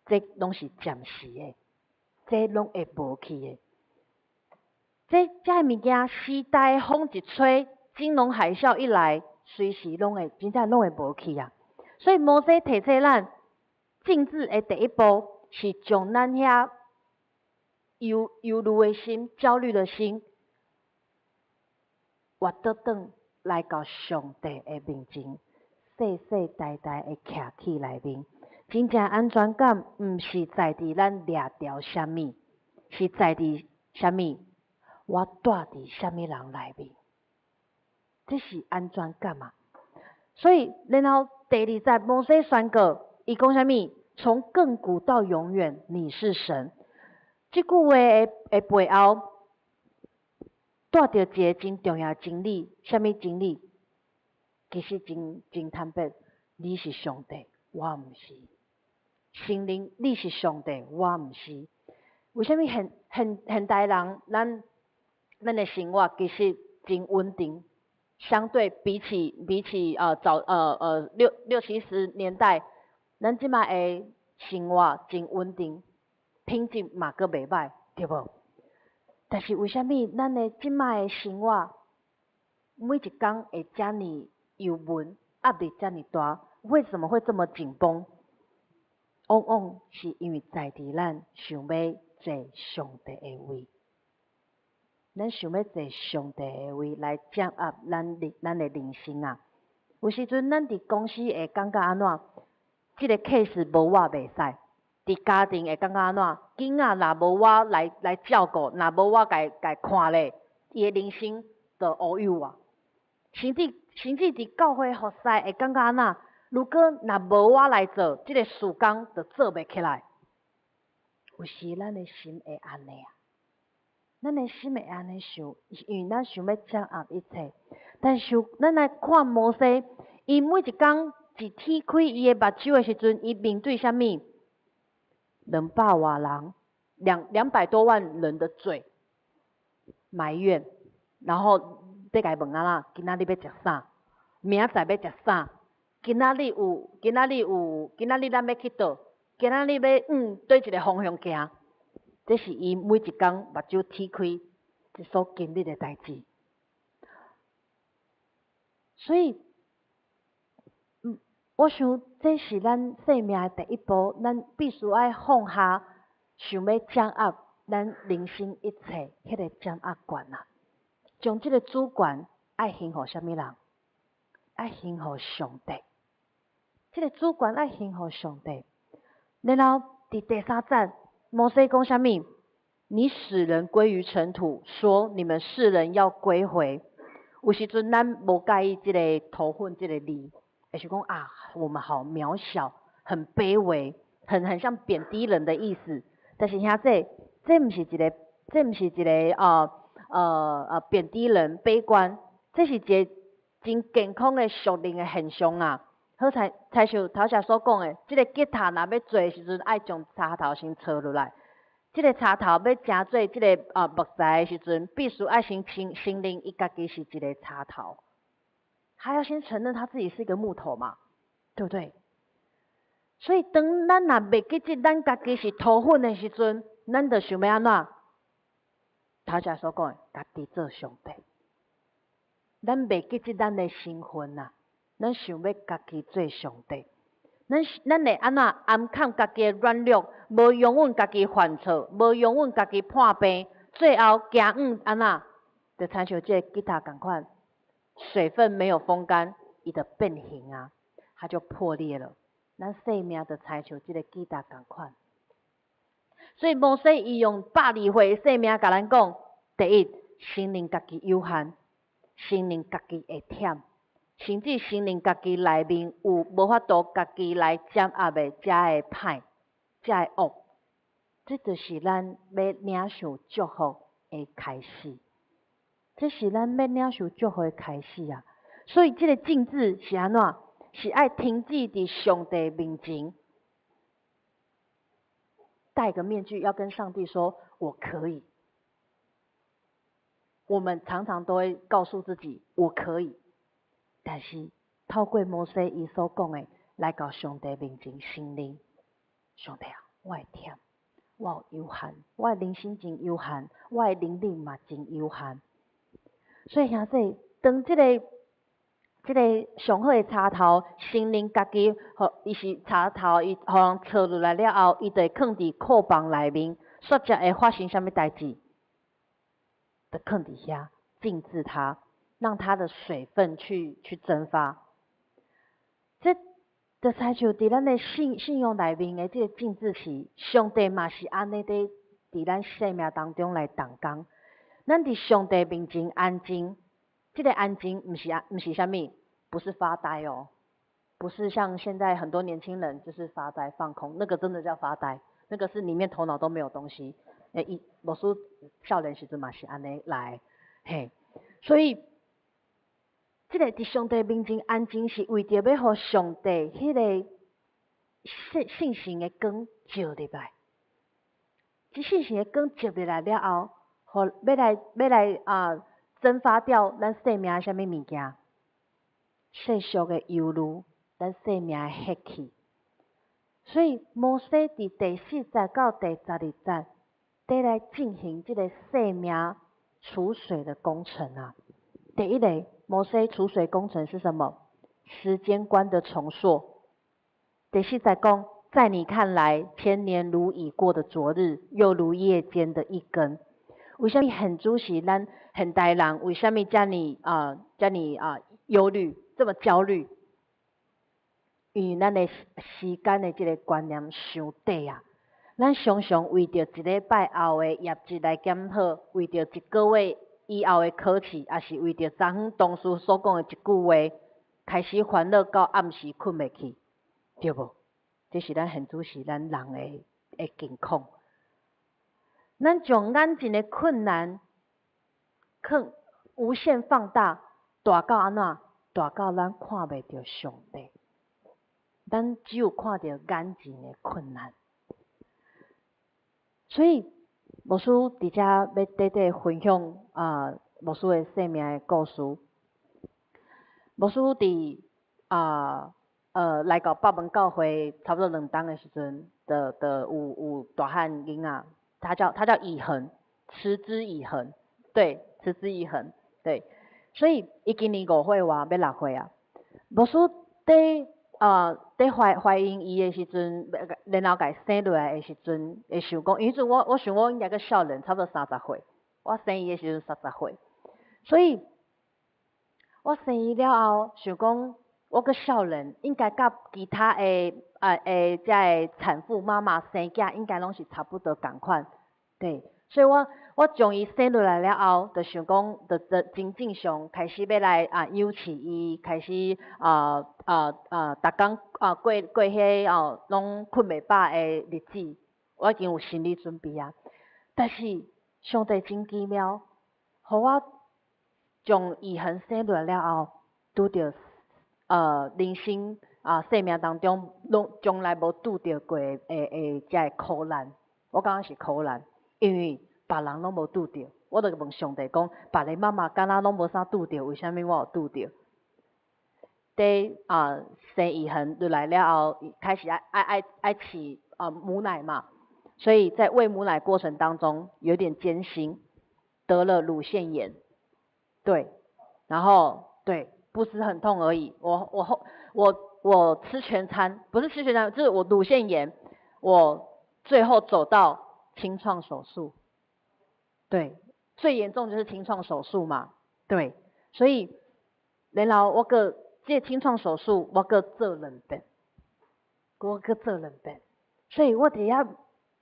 這攏是暫時的，這攏會無去的。這個物件，時代風一吹，金融海嘯一來，隨時攏會，真正攏會無去啊！所以摩西提醒咱，靜止的第一步是將咱遐憂慮的心、焦慮的心，活倒轉來到上帝的面前，世世代代的徛起內面。真正安全感，毋是在佇咱掠著啥物，是在佇啥物？我蹛佇啥物人內面？這是安全感啊！所以，然後第二節摩西宣告，伊講啥物？從亙古到永遠，你是神。這句話的背後，帶著一个真重要真理，啥物真理？其實真真坦白，你是上帝，我毋是。承認你是上帝，我毋是。為啥物現代人，咱的生活其實真穩定，相對比起早六七十年代，咱這擺的生活真穩定，品質嘛閣袂䆀，對無？但是為啥物咱的這擺的生活，每一工會遮爾憂悶，壓力遮爾大？為什麼會這麼緊繃？往往是因為在佇咱想欲坐上帝的位，咱想欲坐上帝的位來掌握咱的人生啊！有時陣咱佇公司會感覺按怎？這个 case 無我袂使。佇家庭會感覺按怎？囡仔若無我來照顧，若無我共看咧，伊的人生就烏有啊！甚至佇教會服侍會感覺按怎？如果若無我來做，這个事工就做袂起來。有時咱的心會按呢啊，咱的心會按呢想，因為咱想欲掌握一切。但是咱來看摩西，伊每一工一鐵開伊的目睭的時陣，伊面對啥物？200外人，200多萬人的嘴埋怨，然後欲共伊問按怎？今仔日欲食啥？明仔載欲食啥？今仔日咱欲去佗？今仔日欲往佗一个方向行？這是伊每一工目睭鐵開所經歷的代誌。所以，我想這是咱生命的第一步，咱必須愛放下想欲掌握咱人生一切彼个掌握權啊，將這个主權愛還予啥物人？愛還予上帝。這个主權愛還予上帝。然後佇第三節，摩西講啥物？你使人歸於塵土，說你們世人要歸回。有時陣咱無佮意這个土粉這个字，會想講啊，我們好渺小，很卑微，很像貶低人的意思。但是兄弟，這毋是一个貶低人、悲觀，這是一个真健康的屬靈的現象啊。好親親像頭先所講的，這个吉他若欲做的時陣，愛將柴頭先搓落來。這个柴頭欲成做這个木材的時陣，必須愛先承承認伊家己是一个柴頭。他要先承認他自己是一個木頭嘛，對不對？所以當咱若袂記得咱家己是土粉的時陣，咱就想欲按怎？頭先所講的，家己做上帝。咱袂記得咱的身份啊，咱想欲家己做上帝。咱會按怎掩藏家己的軟弱，無容忍家己犯錯，無容忍家己破病，最後行向按怎？就親像這个吉他仝款，水分沒有風乾，伊就變形啊，它就破裂了。咱生命就親像這个吉他仝款。所以摩西伊用120歲的生命共咱講：第一，承認家己有限，承認家己會忝，甚至承認家己內面有無法度家己來掌握的遮的歹、遮的惡，這就是咱欲領受祝福的開始。這是咱欲領受祝福的開始啊！所以這个靜止是按怎？是愛停止佇上帝面前，戴個面具，要跟上帝說：“我可以。”我們常常都會告訴自己：“我可以。”但是透過摩西伊所講的，來到上帝面前承認：上帝啊，我會忝，我有有限，我的人生真有限，我的能力嘛真有限。所以兄弟，當這个上好的柴頭，承認家己，予伊是柴頭，伊予人搓落來了後，伊就會囥佇庫房內面，煞才會發生啥物代誌？就囥佇遐，靜置它，讓它的水分去蒸發。這就親像佇咱的信仰內面的這个靜置期，上帝嘛是按呢佇咱生命當中來動工。咱佇上帝面前安靜，這个安靜毋是啥物，不是發呆哦，不是像現在很多年輕人就是發呆放空，那個真的叫發呆，那個是裡面頭腦都沒有東西。欸，伊牧師少年時陣嘛是按呢來，嘿，所以這个佇上帝面前安靜，是為著欲予上帝彼个聖神的光照入來。這聖神的光照入來了後，予欲來蒸發掉咱生命的啥物物件？世俗的憂慮，咱生命的血氣。所以摩西佇第四節到第12節，佇來進行這个生命儲水的工程啊。第一個，摩西儲水工程是什麼？時間觀的重塑。第四節講，在你看來，千年如已過的昨日，又如夜間的一更。為啥物現主時咱現代人為啥物遮爾憂慮，這麼焦慮？因為咱的時間的這个觀念傷短啊！咱常常為著一禮拜後的業績來檢討，為著一個月以後的考試，抑是為著昨昏同事所講的一句話，開始煩惱到暗時睏袂去，對無？這是咱現主時咱人的境況。咱將眼前的困難，囥無限放大，大到按怎？大到咱看袂著上帝，咱只有看著眼前的困難。所以牧師佇遮欲短短分享牧師的生命的故事。牧師佇來到北門教會差不多2冬的時陣，就有大漢囡仔，他叫以恆，持之以恆，對，持之以恆，對。所以伊今年5歲外，欲6歲啊。牧師佇懷孕伊的時陣，然後共伊生落來的時陣，會想講，因為彼陣我想我應該閣少年，差不多30歲，我生伊的時陣30歲，所以我生伊了後，想講我閣少年，應該佮其他的啊的遮个產婦媽媽生囝應該攏是差不多仝款，對，所以我將伊生落來了後，就想講，就真正常開始欲來啊養飼伊，開始啊啊啊，逐工啊過過彼個哦，攏睏袂飽的日子，我已經有心理準備啊。但是上帝真奇妙，予我將以恆生落來了後，拄著人生啊生命當中，攏從來無拄著過的遮个苦難，我感覺是苦難，因為別人攏無拄著，我就問上帝講，別个媽媽敢若攏無啥拄著，為啥物我有拄著？佇啊生以恆落來了後，開始愛愛愛愛飼啊母奶嘛，所以在餵母奶過程當中有點艱辛，得了乳腺炎，對，然後對，不是很痛而已，我我後我我吃全餐，不是吃全餐，就是我乳腺炎，我最後走到清創手術，對，最嚴重就是清創手術嘛，對，所以然後我閣這個清創手術我閣做兩遍，我閣做兩遍，所以我佇遐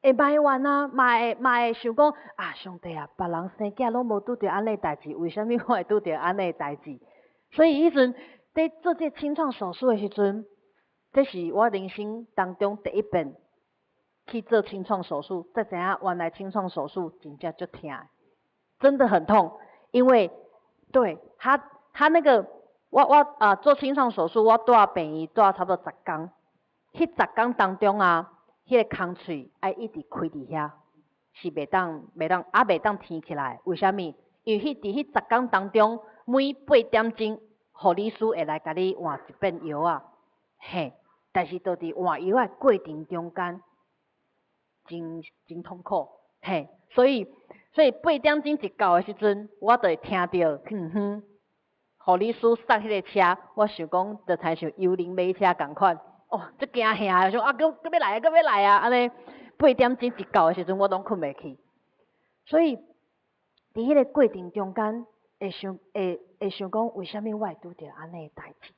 會埋怨啊，嘛會想講啊，上帝啊，別人生囝攏無拄著按呢代誌，為啥物我會拄著按呢代誌？所以彼陣佇做這個清創手術的時陣，這是我人生當中第一遍去做清創手術，才知影原來清創手術真正足疼的，真的很痛，因為對他那個我啊做清創手術，我蹛病院蹛差不多十工，彼十工當中啊，彼個空喙愛一直開佇遐，是袂當啊袂當甜起來，為啥物？因為彼佇彼十工當中，每八點鐘，護理師會來共你換一遍藥仔，嘿，但是就佇換藥仔過程中間，真真痛苦，嘿，所以八點鐘一到的時陣，我就會聽著遠方護理師剎彼个車，我想講就親像幽靈馬車仝款，哦，足驚嚇，想啊，閣閣欲來啊，閣欲來啊，按呢八點鐘一到的時陣，我攏睏袂去，所以佇彼個過程中間，會想講，為啥物我會拄著按呢的代誌？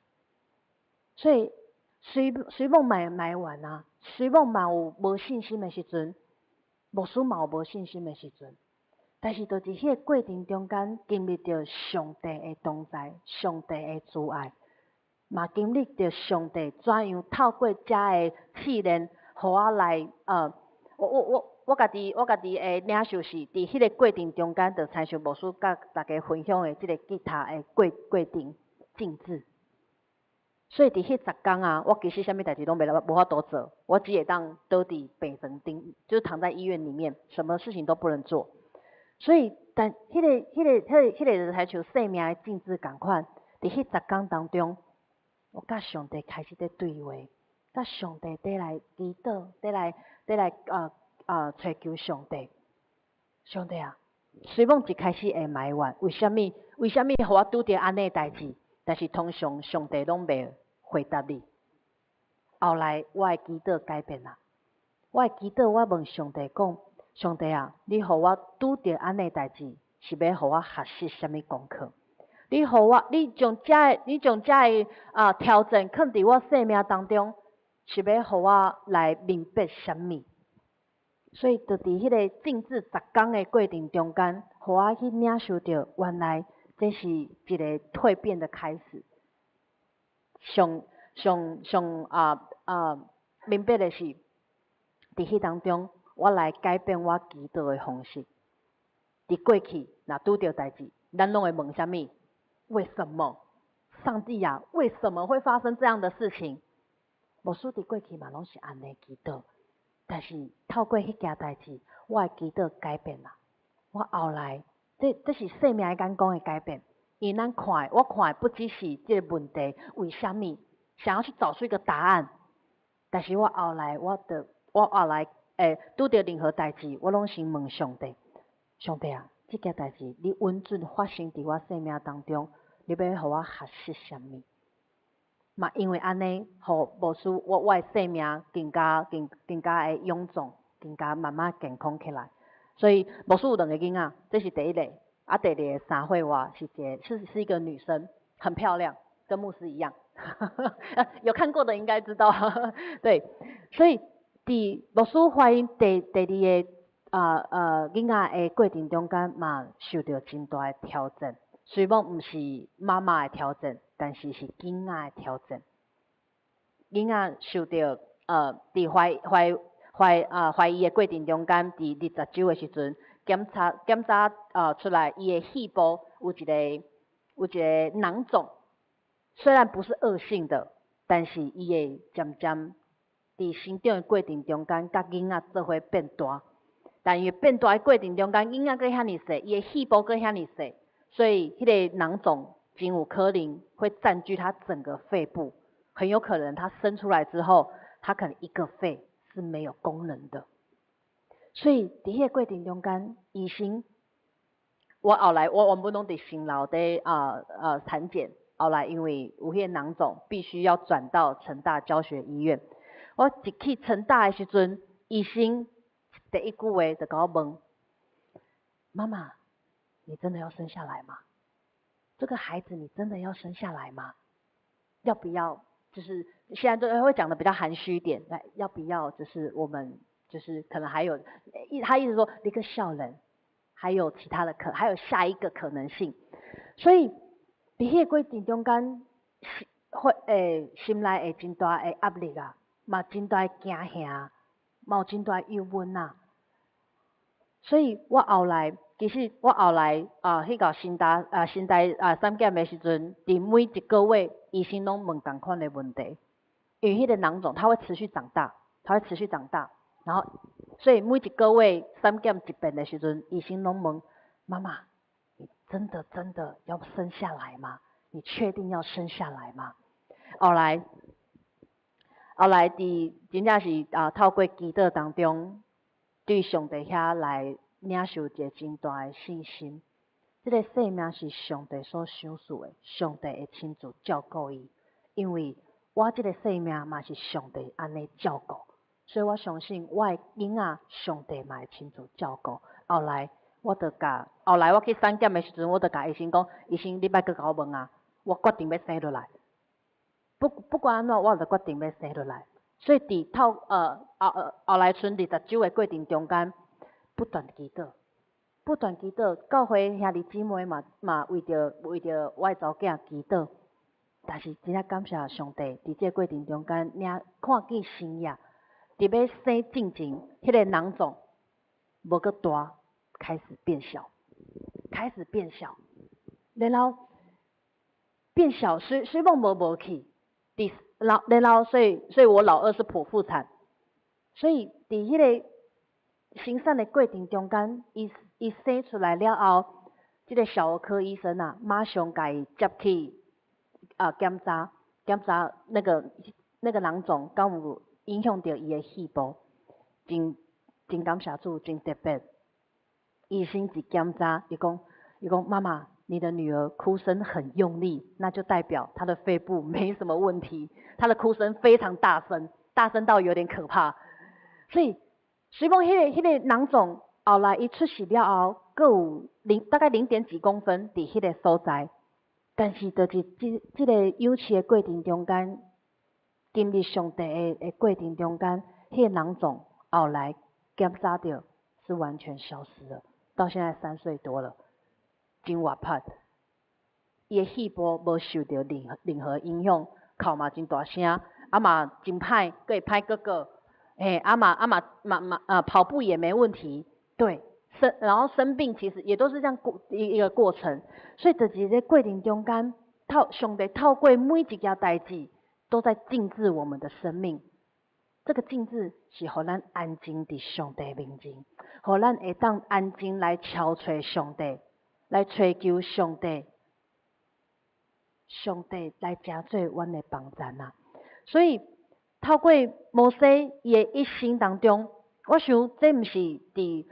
所以雖罔嘛會埋怨啊，雖罔嘛有無信心的時陣，牧師嘛有無信心的時陣，但是就佇彼個過程中間，經歷著上帝的同在，上帝的慈愛，嘛經歷著上帝怎樣透過遮个試煉，予我來我家己的領受是，佇彼个過程中間，就親像牧師佮大家分享的這个吉他的過程靜置。所以佇彼十工啊，我其實啥物代誌攏袂無法度做，我只會當倒佇病床頂，就是躺在醫院裡面，什麼事情都不能做。所以，但彼個就親像生命的靜置仝款，佇彼十工當中，我佮上帝開始佇對話，佮上帝佇來祈禱，佇來揣求上帝。上帝啊，雖罔一開始會埋怨，為啥物？為啥物予我拄著按呢代誌？但是通常上帝攏袂回答你。後來我的祈禱改變啦，我的祈禱我問上帝講：上帝啊，你予我拄著按呢代誌，是欲予我學習啥物功課？你予我，你將遮个啊挑戰囥佇我生命當中，是欲予我來明白啥物？所以，就佇彼个靜置十工的過程中間，予我去領受著，原來這是一個蛻變的開始。上上上啊啊明白的是，佇彼當中，我來改變我祈禱的方式。佇過去，若拄著代誌，咱攏會問啥物？為什麼？上帝啊，為什麼會發生這樣的事情？牧師佇過去嘛攏是按呢祈禱，但是透過彼件代誌，我的祈禱改變啦。我後來，這是生命的眼光的改變。因為咱看的，我看的不只是這個問題，為啥物？想要去找出一個答案。但是我後來，我後來，拄著任何代誌，我攏先問上帝：上帝啊，這件代誌你允准發生佇我生命當中，你欲予我學習啥物？嘛，因為按呢，予牧師我的生命更加會臃腫，更加慢慢健康起來。所以牧師有兩個囡仔，這是第一個，啊，第二個三歲外是一個是是一個女生，很漂亮，跟牧師一樣。有看過的應該知道，對，所以佇牧師懷孕第二个囡仔的過程中間嘛，受著真大的挑戰。雖然毋是媽媽的挑戰，但是是囡仔的挑戰。囡仔受著佇懷伊的過程中間，佇20週的時陣，檢查出來，伊的肺部有一個囊腫，雖然不是惡性的，但是伊會漸漸佇成長的過程中間，佮囡仔做伙變大。但因為變大的過程中間，囡仔閣遐爾細，伊的肺部閣遐爾細，所以彼个囊腫真有可能會佔據他整個肺部，很有可能他生出來之後，他可能一個肺是沒有功能的。所以佇彼个過程中間，醫生，我後來我原本攏佇新樓佇產檢，後來因為有彼个囊腫，必須要轉到成大教學醫院。我一去成大的時陣，醫生第一句話就共我問：媽媽，你真的要生下來嗎？這個孩子你真的要生下來嗎？要不要？就是現在都會講得比較含蓄一點，來要不要？就是我們就是可能還有，他意思說一個少年，還有其他的可，還有下一個可能性。所以佇彼個過程中間，會心內會真大的壓力啊，嘛真大的驚嚇，嘛有真大的疑問啊。所以我後來，其實我後來啊，去到新大產檢的時陣，佇每一個月醫生攏問仝款的問題，因為彼個囊腫它會持續長大，它會持續長大，然後所以每一個月產檢一遍的時陣，醫生攏問媽媽：你真的真的要生下來嗎？你確定要生下來嗎？後來佇真正是透過祈禱當中，對上帝遐來領受一個真大的信心。這个生命是上帝所賞賜的，上帝會親自照顧伊，因為我這个生命嘛是上帝按呢照顧，所以我相信我的囡仔，上帝嘛會親自照顧。後來我去產檢的時陣，我就共醫生講：醫生，你莫閣共我問啊，我決定欲生落來。不管按怎，我就決定欲生落來。所以佇透呃後呃後來賰20週的過程中間，不斷祈禱，不斷祈禱，教會兄弟姊妹嘛為著我的查某囝祈禱。但是真正感謝上帝，佇這個過程中間，領看見神跡，佇欲生進前，彼个囊腫無閣大，開始變小，開始變小，然後變小，雖講無去，佇然後，所以我老二是剖腹產，所以佇彼个生產的過程中間，伊生出來了後，這个小兒科醫生啊，馬上共伊接去檢查那個囊腫敢有影響著伊的肺部，真感謝主，真特別。醫生一檢查，伊講媽媽，你的女兒哭聲很用力，那就代表她的肺部沒什麼問題。她的哭聲非常大聲，大聲到有點可怕。所以，雖講彼个囊腫後來伊出世了後，閣有大概零點幾公分佇彼个所在，但是就是這個養飼的過程中間，經歷上帝的過程中間，彼個囊腫後來檢查著是完全消失了，到現在3歲多了。真活潑，伊的肺部無受著任何影響，哭嘛真大聲，啊嘛真歹，閣會歹哥哥，嘿，啊嘛啊嘛嘛嘛跑步也沒問題，對，然後生病其實也都是這樣過一個過程，所以就是這過程中間，上帝透過每一件代誌，都在靜置我們的生命。這個靜置是予咱安靜佇上帝面前，予咱會當安靜來敲揣上帝。來揣求上帝，上帝來成做阮的幫贊啊！所以透過摩西伊的一生當中，我想這毋是佇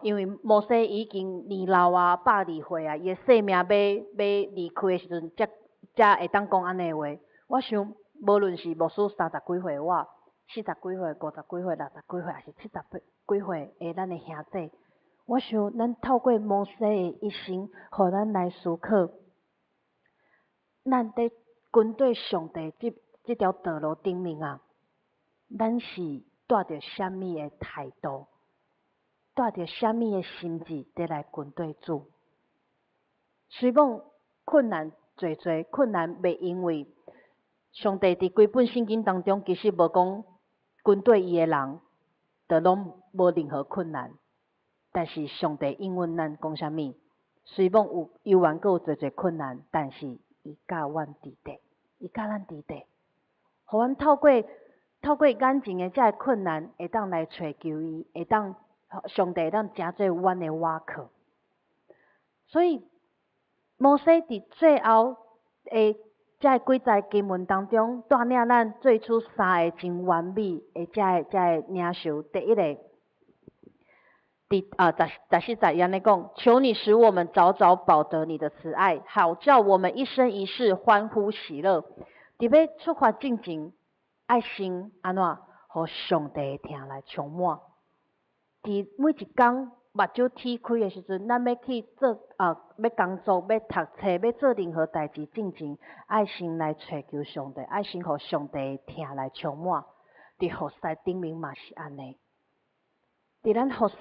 因為摩西已經年老啊，102歲啊，伊的生命欲離開的時陣，才會當講按呢話。我想，無論是牧師三十幾歲，我四十幾歲、50幾歲、60幾歲，抑是70幾歲的咱的兄弟，我想，咱透過摩西的一生，予咱來思考，咱佇跟綴上帝這條道路頂面啊，咱是帶著啥物的態度，帶著啥物的心志，佇來跟綴主？雖罔困難濟濟，困難袂因為上帝佇規本聖經當中，其實無講跟綴伊的人，就攏無任何困難。但是上帝應允咱講啥物？雖罔有猶原閣有濟濟困難，但是伊佮阮佇咧，伊佮咱佇咧，予阮透過眼前的這个困難，會當來揣求伊，會當上帝會當成做阮的倚靠。所以摩西佇最後的這個幾節經文當中，帶領咱做出三个真完美的這個領受。第一個，佇14節伊按呢講：求你使我們早早飽得你的慈愛，好叫我們一生一世歡呼喜樂。佇欲出發進前，愛先按怎？予上帝的疼來充滿。佇每一工目睭鐵開的時陣，咱欲去做啊，欲工作，欲讀冊，欲做任何代誌進前，愛先來揣求上帝，愛先予上帝的疼來充滿。佇服侍頂面嘛是按呢。佇咱服侍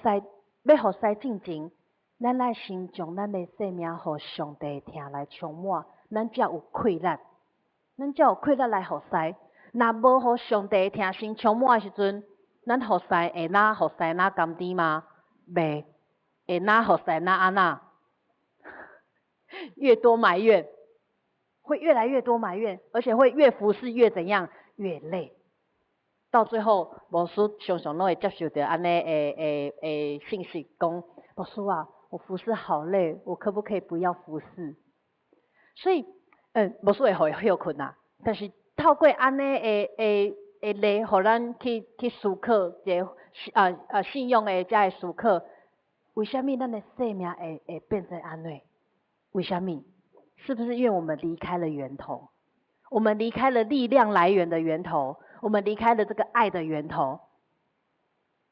欲服侍進前，咱愛先將咱的生命予上帝的疼來充滿，咱才有氣力，咱才有氣力來服侍。若無予上帝的疼先充滿的時陣，咱服侍會若服侍若甘甜嗎？袂，會若服侍若按怎？越多埋怨，會越來越多埋怨，而且會越服侍越怎樣？越累。到最後，牧師常常攏會接受著按呢的信息，講牧師啊，我服侍好累，我可不可以不要服侍？所以，牧師會予伊歇睏啊，但是透過按呢的例，予咱去思考一个信仰的這个思考，為啥物咱的生命會變成按呢？為啥物？是不是因為我們離開了源頭？我們離開了力量來源的源頭，我們離開了這個愛的源頭。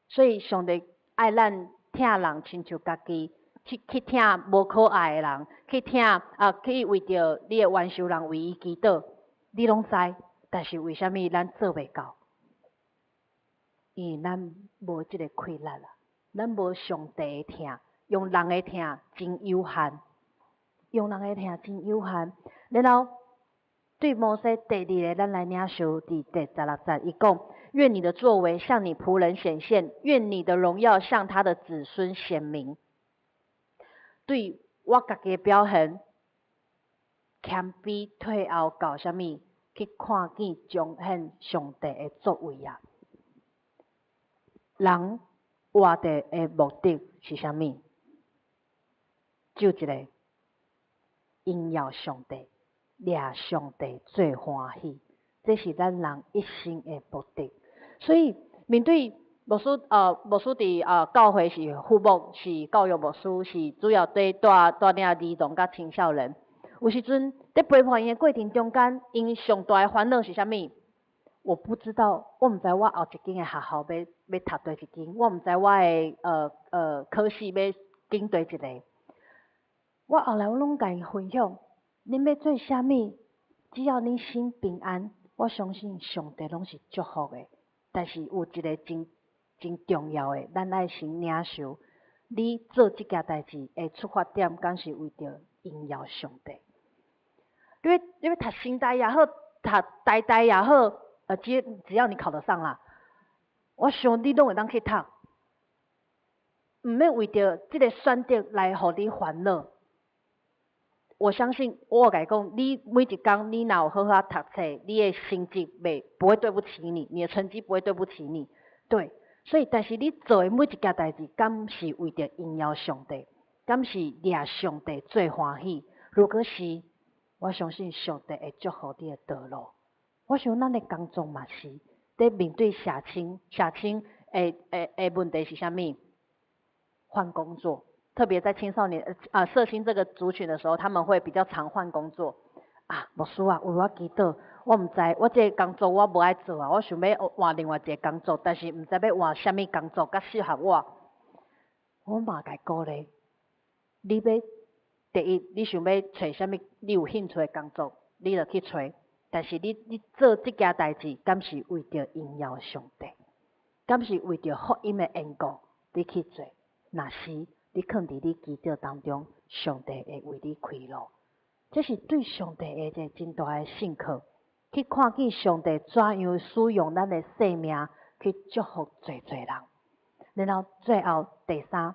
所以上帝愛咱疼人親像家己，去疼無可愛的人，去疼啊，去為著你的冤仇人為伊祈禱，你攏知。但是為啥物咱做袂到？因為咱無這个氣力啦，咱無上帝的疼，用人的疼真有限，用人的疼真有限。然後對摩西第二个，咱來領受佇第16節，伊講：願你的作為向你僕人顯現，願你的榮耀向他的子孫顯明。對我家己的表現，謙卑退後到啥物？去看見彰顯上帝的作為啊！人活著的目的是啥物？就一个榮耀上帝，掠上帝做歡喜，這是咱人一生的目的。所以面對牧師佇教會是副牧，是教育牧師，是主要對帶領兒童佮青少年。有時陣佇陪伴𪜶的過程中間，𪜶上大的煩惱是啥物？我不知道，我毋知我後一間的學校欲讀佗一間，我毋知我的科系欲揀佗一个。我後來我攏共𪜶分享，恁欲做啥物，只要恁心平安，我相信上帝攏是祝福的。但是有一个真真重要的，咱愛先領受，你做這件代誌的出發點，敢是為著榮耀上帝？你欲讀成大也好，讀台大也好，只要你考得上啦，我想你攏會當去讀，毋免為著這个選擇來予你煩惱。我相信，我共你講，你每一工你若有好好讀冊，你的成績袂不會對不起你，你的成績不會對不起你。對，所以但是你做的每一件代誌，敢是為著榮耀上帝？敢是掠上帝做歡喜？如果是，我相信上帝會祝福你的道路。我想咱的工作嘛是，佇面對社青的問題是啥物？換工作，特別在青少年社青這個族群的時候，他們會比較常換工作。啊，牧師啊，為我祈禱，我毋知我這个工作我無愛做啊，我想欲換另外一个工作，但是毋知欲換啥物工作較適合我。我嘛共伊鼓勵，你欲第一，你想欲揣啥物？你有興趣的工作，你就去揣。但是你做這件代誌，敢是為著榮耀上帝？敢是為著福音的緣故，你去做？若是你囥佇你祈禱當中，上帝會為你開路。這是對上帝的一个真大的信靠，去看見上帝怎樣使用咱的生命去祝福濟濟人。然後最後第三，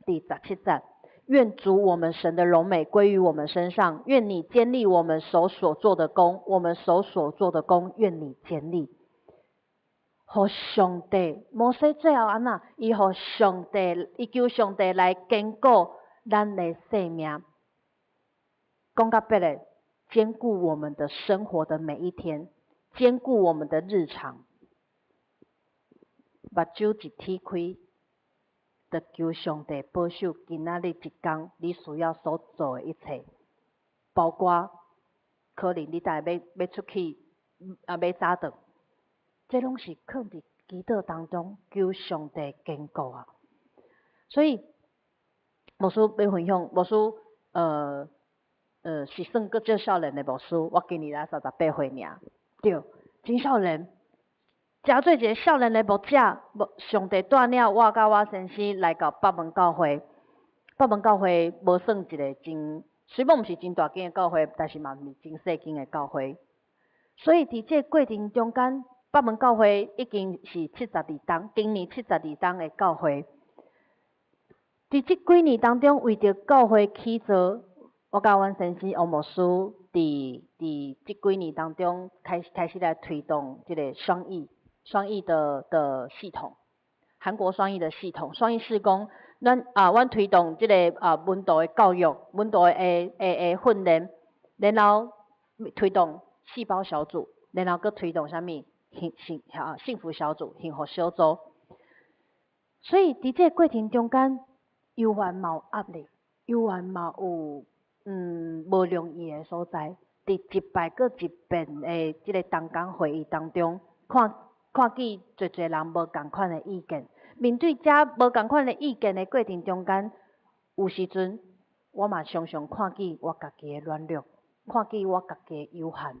第17節，願主我們神的榮美歸於我們身上，願你堅立我們手所做的工，我們手所做的工，願你堅立。予上帝，摩西最後按怎？伊予上帝，伊求上帝來堅固咱的生命。講較白的，堅固我們的生活的每一天，堅固我們的日常。目睭一鐵開，就求上帝保守今仔日一工你需要所做的一切，包括可能你等下欲出去買早頓，這攏是囥佇祈禱當中求上帝堅固啊。所以牧師欲分享，牧師是算閣足少年的牧師，我今年才38歲爾，對，真少年。誠做一个少年的牧者，牧上帝帶領我佮我先生來到北門教會。北門教會無算一个真，雖講毋是真大間的教會，但是嘛毋是真細間的教會。所以佇這个過程中間，北門教會已經是七十二冬，今年七十二冬的教會。佇這幾年當中，為著教會起造，我佮阮先生王牧師，佇這幾年當中開始來推動這个雙譯的系統，韓國雙譯的系統，雙譯事工，阮推動這个門徒的教育，門徒的訓練，然後推動細胞小組，然後閣推動啥物幸福小組、幸福小組。所以佇這个過程中間，猶原嘛有壓力，猶原嘛有無容易的所在。佇一擺閣一遍的這个同工會議當中，看見濟濟人無仝款的意見，面對遮無仝款的意見的過程中間，有時陣我嘛常常看見我家己的軟弱，看見我家己的有限。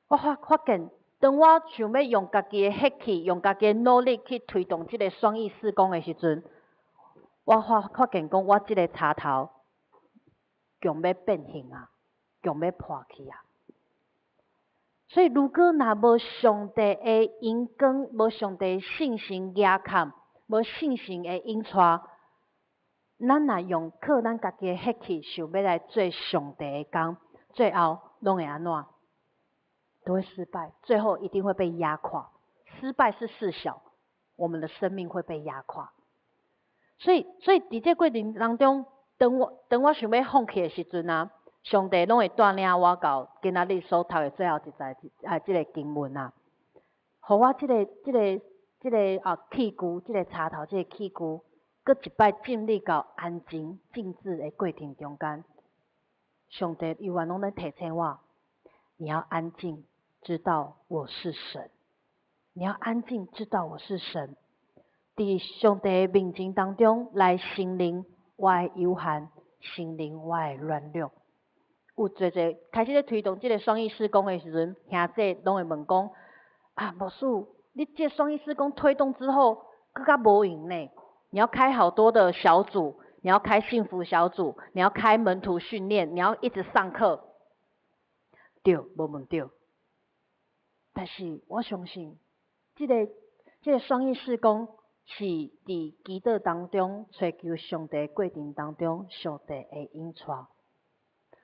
我發現，當我想欲用家己的血氣、用家己的努力去推動這个雙譯事工的時陣，我發現講我這个柴頭強欲變形啊，強欲破去啊。所以，如果若無上帝的榮光，無上帝聖神遮蓋，無聖神的引帶，咱若用靠咱家己的血氣，想欲來做上帝的工，最後攏會按怎？都會失敗，最後一定會被壓垮。失敗是事小，我們的生命會被壓垮。所以佇這過程當中，當我想欲放棄的時陣啊，上帝攏會帶領我到今仔日所讀的最後一節這个經文啊，予我這个器具，這个柴頭，這个器具，閣一擺進入到安靜靜止的過程中間，上帝猶原攏咧提醒我，你要安靜，知道我是神。你要安靜，知道我是神。佇上帝的面前當中來承認我的有限，承認我的軟弱。有濟濟開始咧推動這个雙譯事工的時陣，兄弟攏會問講：啊，牧師，你這雙譯事工推動之後，閣較無閒呢？你要開好多的小組，你要開幸福小組，你要開門徒訓練，你要一直上課。對，無問對。但是我相信，這个雙譯事工是佇祈禱當中尋求上帝過程當中，上帝的引帶。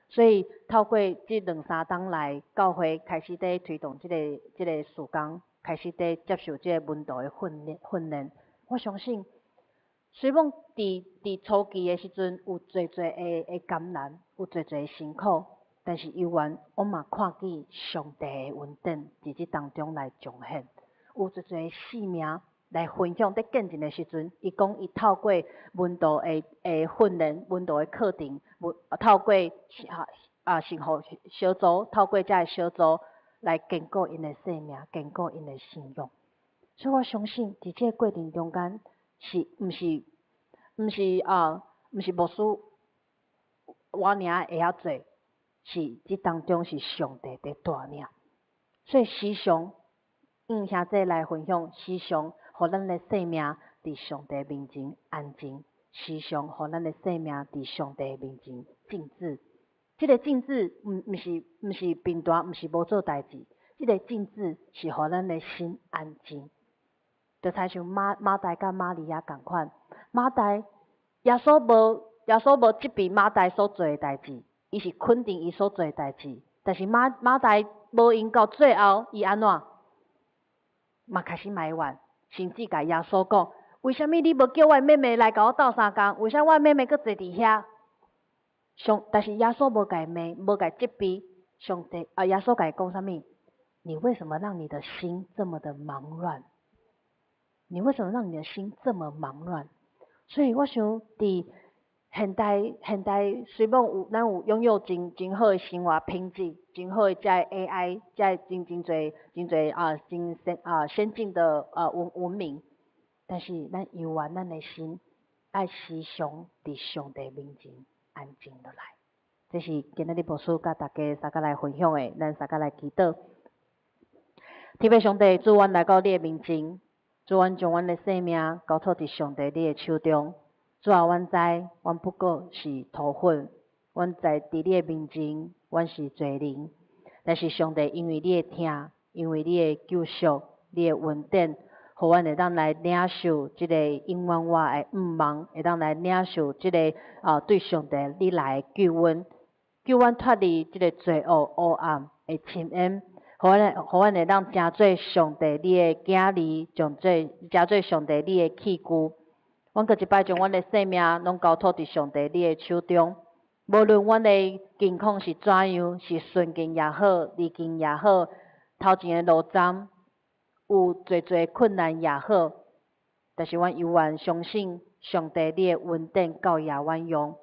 所以透過這兩三冬來，教會開始佇推動這个事工，開始佇接受這个門徒的訓練。我相信，雖講佇初期的時陣有濟濟的艱難，有濟濟的辛苦，但是猶原我嘛看見上帝的恩典佇這當中來彰顯，有濟濟性命來分享。佇見證的時陣，伊講伊透過門徒的訓練、門徒的課程，透過幸福小組，透過這个小組來堅固𪜶的生命，堅固𪜶的信仰。所以我相信，佇這个過程中間，是毋是毋是啊？毋是牧師我爾會曉做，是這當中是上帝佇帶領。所以時常，兄弟來分享，時常予咱的生命佇上帝面前安靜，時常予咱的生命佇上帝面前靜止。這個靜止，毋是平淡，毋是無做代誌。這個靜止是予咱的心安靜。就親像馬大佮瑪利亞仝款，馬大耶穌無責備馬大所做的代誌，伊是肯定伊所做的代誌。但是馬大無閒到最後，伊按怎？嘛開始埋怨，甚至共耶穌講：為啥物你無叫我的妹妹來共我鬥相共？為啥我的妹妹閣坐佇遐？但是耶穌無共伊罵，無共伊責備。上帝啊，耶穌共伊講啥物？你為什麼讓你的心這麼的忙亂？你為什麼讓你的心這麼忙亂？所以我想，佇現代雖罔有咱有擁有真真好的生活品質，真好的這個 AI，這個真濟真濟啊，真先進的文明，但是咱猶原咱的心愛時常佇上帝面前安靜落來。這是今仔日牧師佮大家相共來分享的，咱相共來祈禱。天父上帝，主，阮來到你的面前，主，阮將阮的生命交託佇上帝你的手中。主啊，阮知，阮不過是土粉，阮在佇你的面前，阮是罪人。但是上帝，因為你的疼，因為你的救贖，你的恩典，予阮會當來領受這個永遠活的向望，會當來領受這個對上帝你來的救恩，救阮脫離這個罪惡黑暗的深淵，予阮會當成做上帝你的囝兒，成做上帝你的器具。阮閣一擺將阮的生命攏交託佇上帝你的手中，無論阮的境況是怎樣，是順境也好，逆境也好，頭前的路障有濟濟困難也好，但是阮猶原相信上帝你的恩典夠予阮用，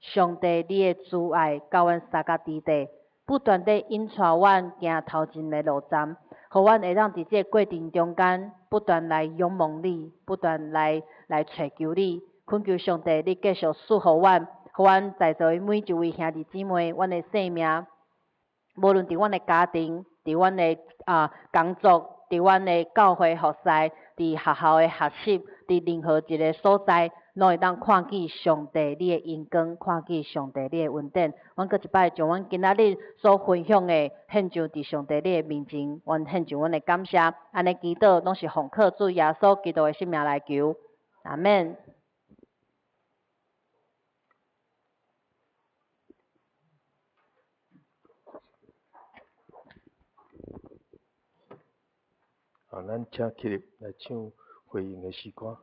上帝你的慈愛佮阮相佮佇底，不斷地引帶阮行頭前的路站，予阮會當佇這個過程中間不斷來仰望你，不斷來揣求你，懇求上帝你繼續賜予阮，予阮在座的每一位兄弟姊妹，阮的生命，無論佇阮的家庭，佇阮的工作，佇阮的教會服侍，佇學校的學習，佇任何一個所在，攏會當看見上帝你的榮光，看見上帝你的恩典。阮閣一擺將阮今仔日所分享的獻上佇上帝你的面前，阮獻上阮的感謝。按呢祈禱攏是奉靠主耶穌基督的聖名來求，阿們。好，咱請起立來唱回應的詩歌。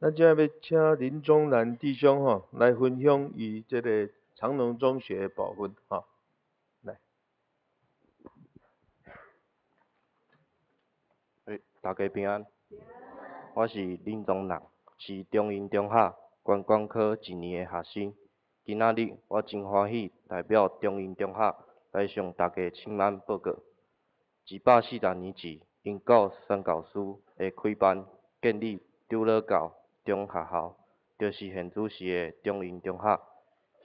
咱這欲請林宗南弟兄吼來分享伊這个長榮中學的部分吼。來。欸，大家平安。我是林宗南，是中英中學觀光科一年的學生。今仔日我真歡喜代表中英中學來向大家請安報告。140年前，英國宣教師的開辦建立長老教中學校，就是現主時的中英中學，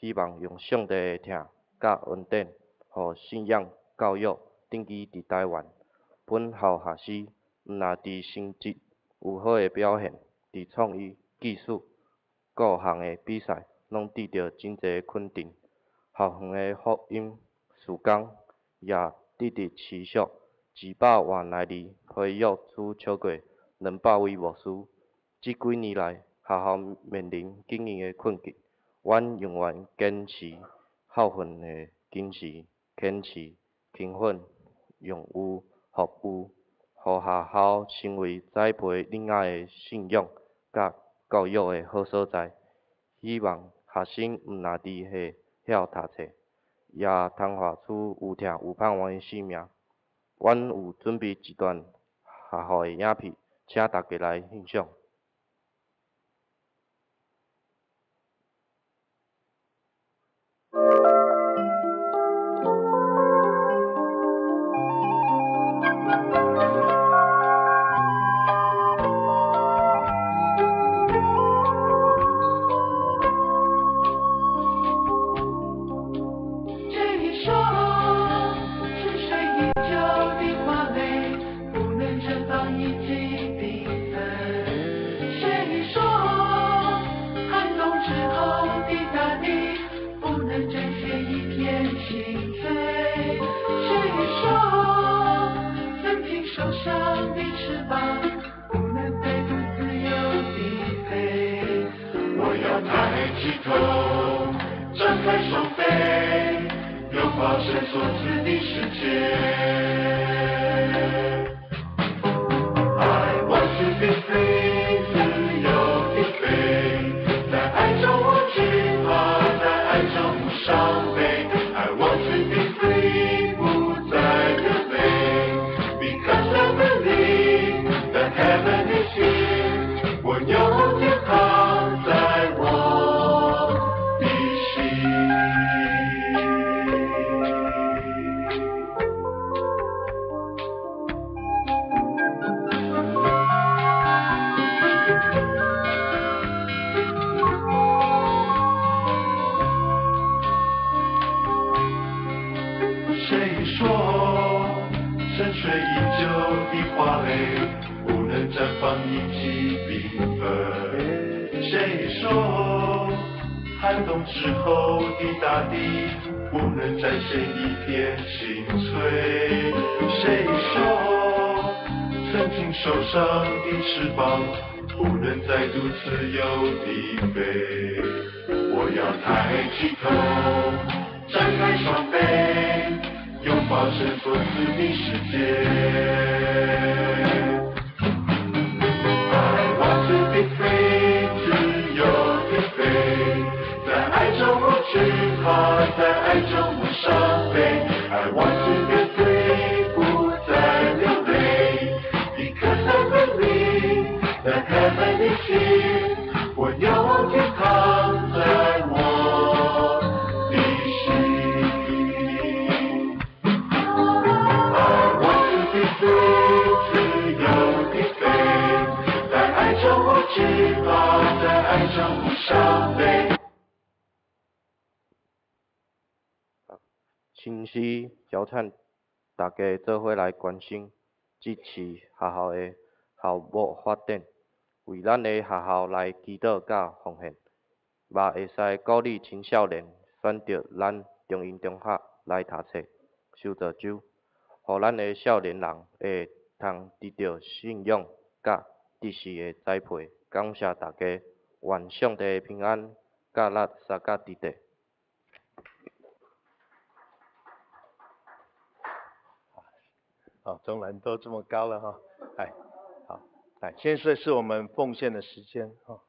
希望用上帝的疼佮恩典，予信仰教育根基佇台灣。本校學生毋若佇成績有好的表現，佇創意、技術各項的比賽，攏得著真濟肯定。校園的福音事工也直直持續，200外來字培育出超過200位牧師。這幾年來，學校面臨經營的困境，阮永遠堅持校訓的精神，堅持勤奮、勇於服務，予學校成為栽培囡仔的信仰佮教育的好所在。希望學生毋若佇學校讀冊，也通活出有疼有盼望的生命。阮有準備一段學校的影片，請大家來欣賞。誰說沉睡已久的花蕾不能綻放一季繽紛？誰說寒冬之後的大地不能展現一片青翠？誰說曾經受傷的翅膀不能再度自由地飛？我要抬起頭，張開雙臂，擁抱神所賜的世界。I want to be free，自由地飛，在愛中無懼怕，在愛中無傷悲。I want to be free，不再流淚。Because I believe that heaven is here，我有天堂在我的心。誰說沉睡已久的花蕾不能綻放一季繽紛？誰說寒冬之後的大地不能展現一片青翠？誰說曾經受傷的翅膀不能再度自由地飛？我要抬起頭，張開雙臂，擁抱神所賜的世界。I want to be free，自由地飛，在愛中無懼怕，在愛中無傷悲。I want to be free，不再流淚。Because I believe that heaven is here，我有天堂在我的心。I want to be free，自由地飛，在愛中無懼怕，在愛中無傷悲。親師邀請大家做伙來關心、支持學校的校務發展，為咱的學校來祈禱佮奉獻，嘛會使鼓勵青少年選擇咱中英中學來讀冊、修造就，予咱的少年人會通得著信仰佮知識的栽培。感謝大家，願上帝的平安佮咱相佮佇底。好，中南都這麼高了哈，來，好，來，現在是我們奉獻的時間哈。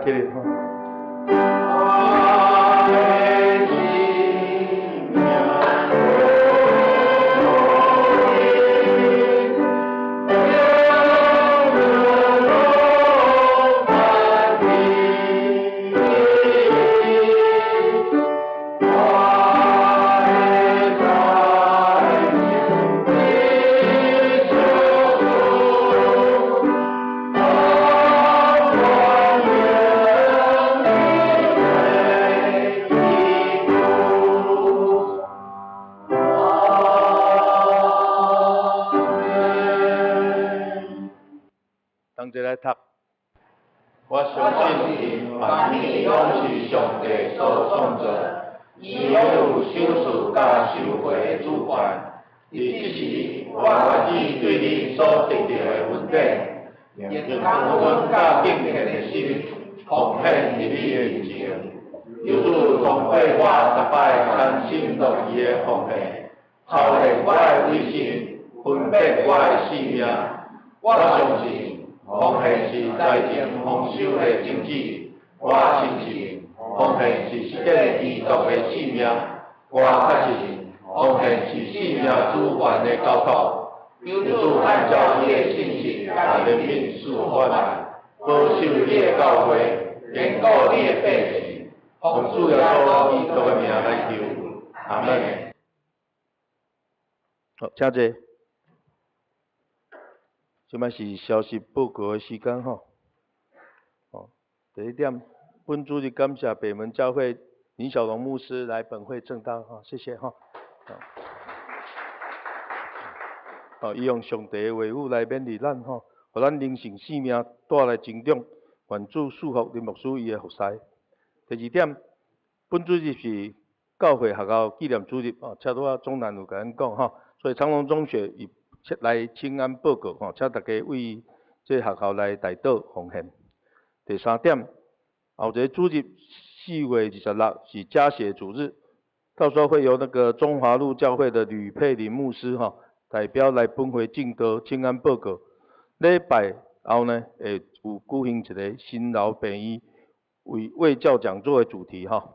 咱起立吼。同齐来读。我相信万物拢是上帝所创造，伊拢有赏赐佮收回的主权。伫这时，我愿意对恁所得著的恩典，用感恩佮敬虔的心，奉献伫你的面前。求主通过我逐摆甘心乐意的奉献，操练我的伪性，分别我的性命。我相信奉献是财政丰收的种子。我深信奉献是实践基督的性命。我确信奉献是性命主权的交托。求主按照伊的信实共怜悯赐予咱，保守你的教会，坚固你的百姓。奉主耶稣基督的名来求，阿们。好，请坐。这摆是消息报告的时间吼。哦，第一点，本主日感谢北门教会林小龙牧师来本会证道吼，谢谢吼。哦，伊用上帝的话语来勉励咱吼，予咱灵性生命带来成长。愿主赐福林牧师伊的服侍。第二点，本主日是教会学校纪念主日哦，车拄仔总南有共咱讲吼，所以长荣中学伊来请安报告吼，请大家为这学校来代祷奉献。第三点，后一个主日4月26是加血主日，到时候会由那个中华路教会的吕佩林牧师吼代表来本会证道请安报告。礼拜后呢，会有举行一个新老病院为卫教讲座的主题吼，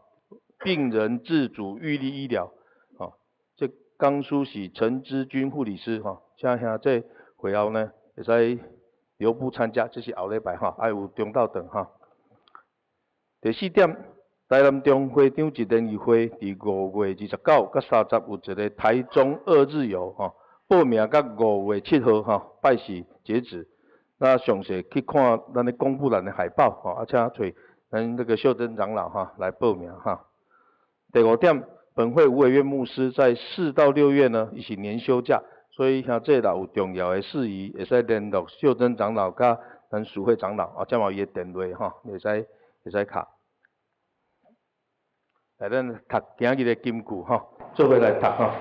病人自主预立医疗，吼，这讲师是陈之君护理师吼，请兄弟会后呢，会使留步参加，这是后礼拜吼，爱有中昼顿吼。第四点，台南中会长一联谊会伫5月29佮30有一个台中二日游吼，报名到5月7号吼，拜四截止。那详细去看咱的公布栏的海报吼，啊，请找咱那个秀珍长老哈来报名哈。第五点，本会吴伟岳牧师在4到6月呢，伊是年休假，所以兄弟若有重要的事宜，会使联络秀珍长老佮咱淑慧长老，啊，这嘛有伊的电话吼，会使敲。来，咱读今日的金句吼，做伙来读吼，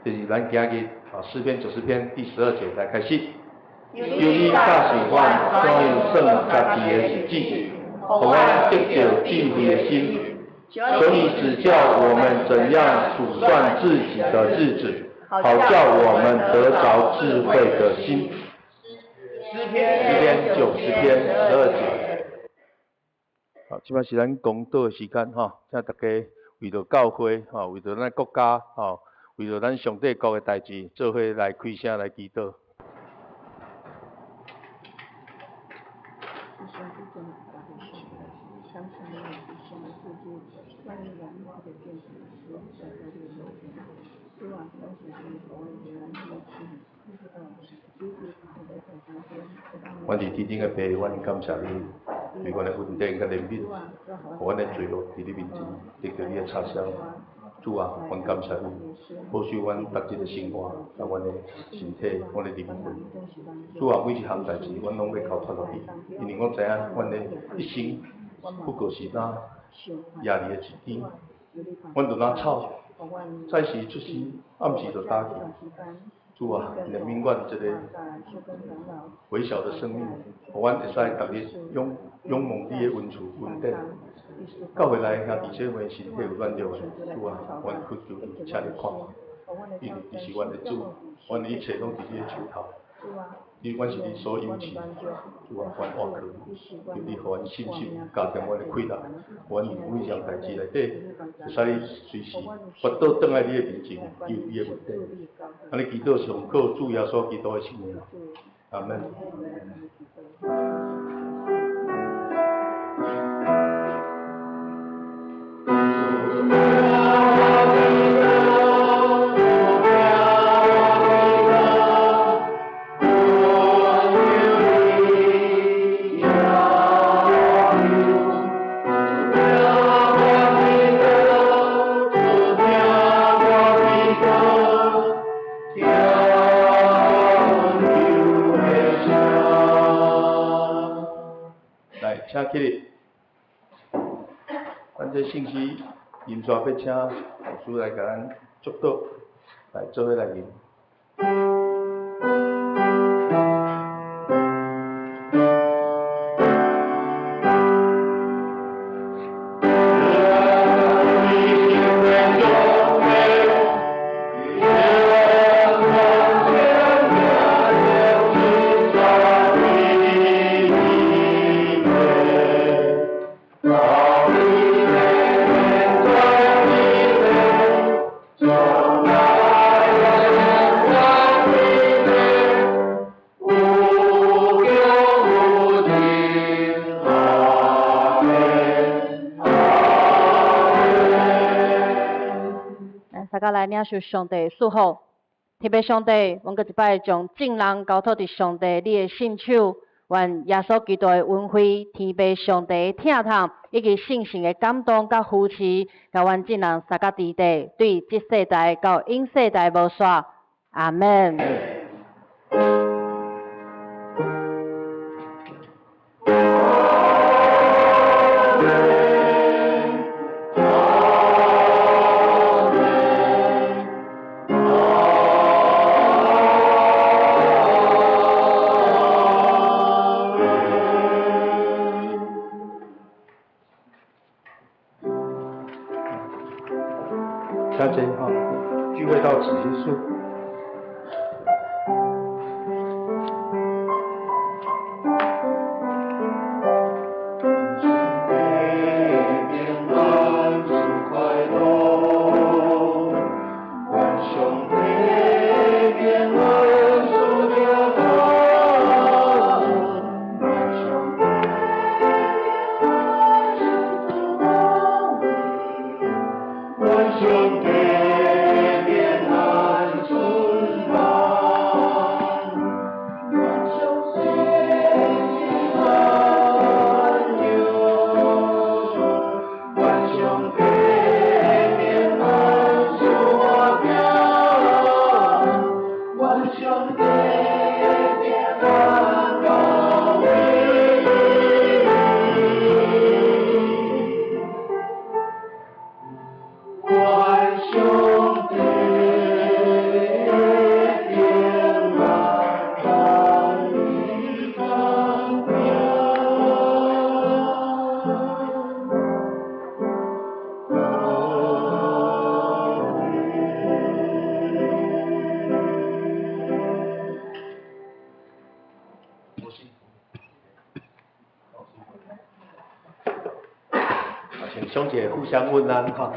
就是咱今日啊诗篇90篇第12节来开始。求你教示阮怎样算家己的日子，予阮得著智慧的心。求你指教我们怎样数算自己的日子，好叫我们得著智慧的心。诗篇90篇12节。好，这摆是咱公祷的时间吼，请大家为著教会吼，为著咱国家吼，为著咱上帝国的代志，做伙来开声来祈祷。阮伫天顶的父，阮感谢你，对阮的恩典佮怜悯，予阮的罪恶伫你面前得著你的擦消。主啊，阮感谢你，保守阮逐日的生活，佮阮的身体，阮的灵魂。主啊，每一项代志，阮拢欲交托予你，因为阮知影，阮的一生不过是若夜里的一天，阮就若草，早时出生，暗时就焦去。主啊，怜悯阮这个微小的生命，予阮会使逐日勇勇猛你的恩赐恩典。教会内兄弟姊妹身体有软弱的，主啊，阮恳求你，请你看，因为你是阮的主，阮的一切拢伫你的手头。因阮是你所有赐，主啊，阮倚靠你，求你予阮信心，加强阮的气力，阮伫每项代誌內底，會使你隨時發倒轉來你的面前，求你的恩典。按呢祈禱是奉靠主耶穌基督的聖名，阿門。來，請起立。咱這信息，現在欲請牧師來共咱祝禱，來做伙來吟。來領受上帝的祝福，天父上帝，阮閣一擺將眾人交託佇上帝你的聖手，願耶穌基督的恩惠、天父上帝的疼痛，以及聖神的感動佮扶持，共阮眾人相佮佇地，對這世代到永世代無煞。阿門。請坐哈，聚會到此結束。請兄姐互相問安哈。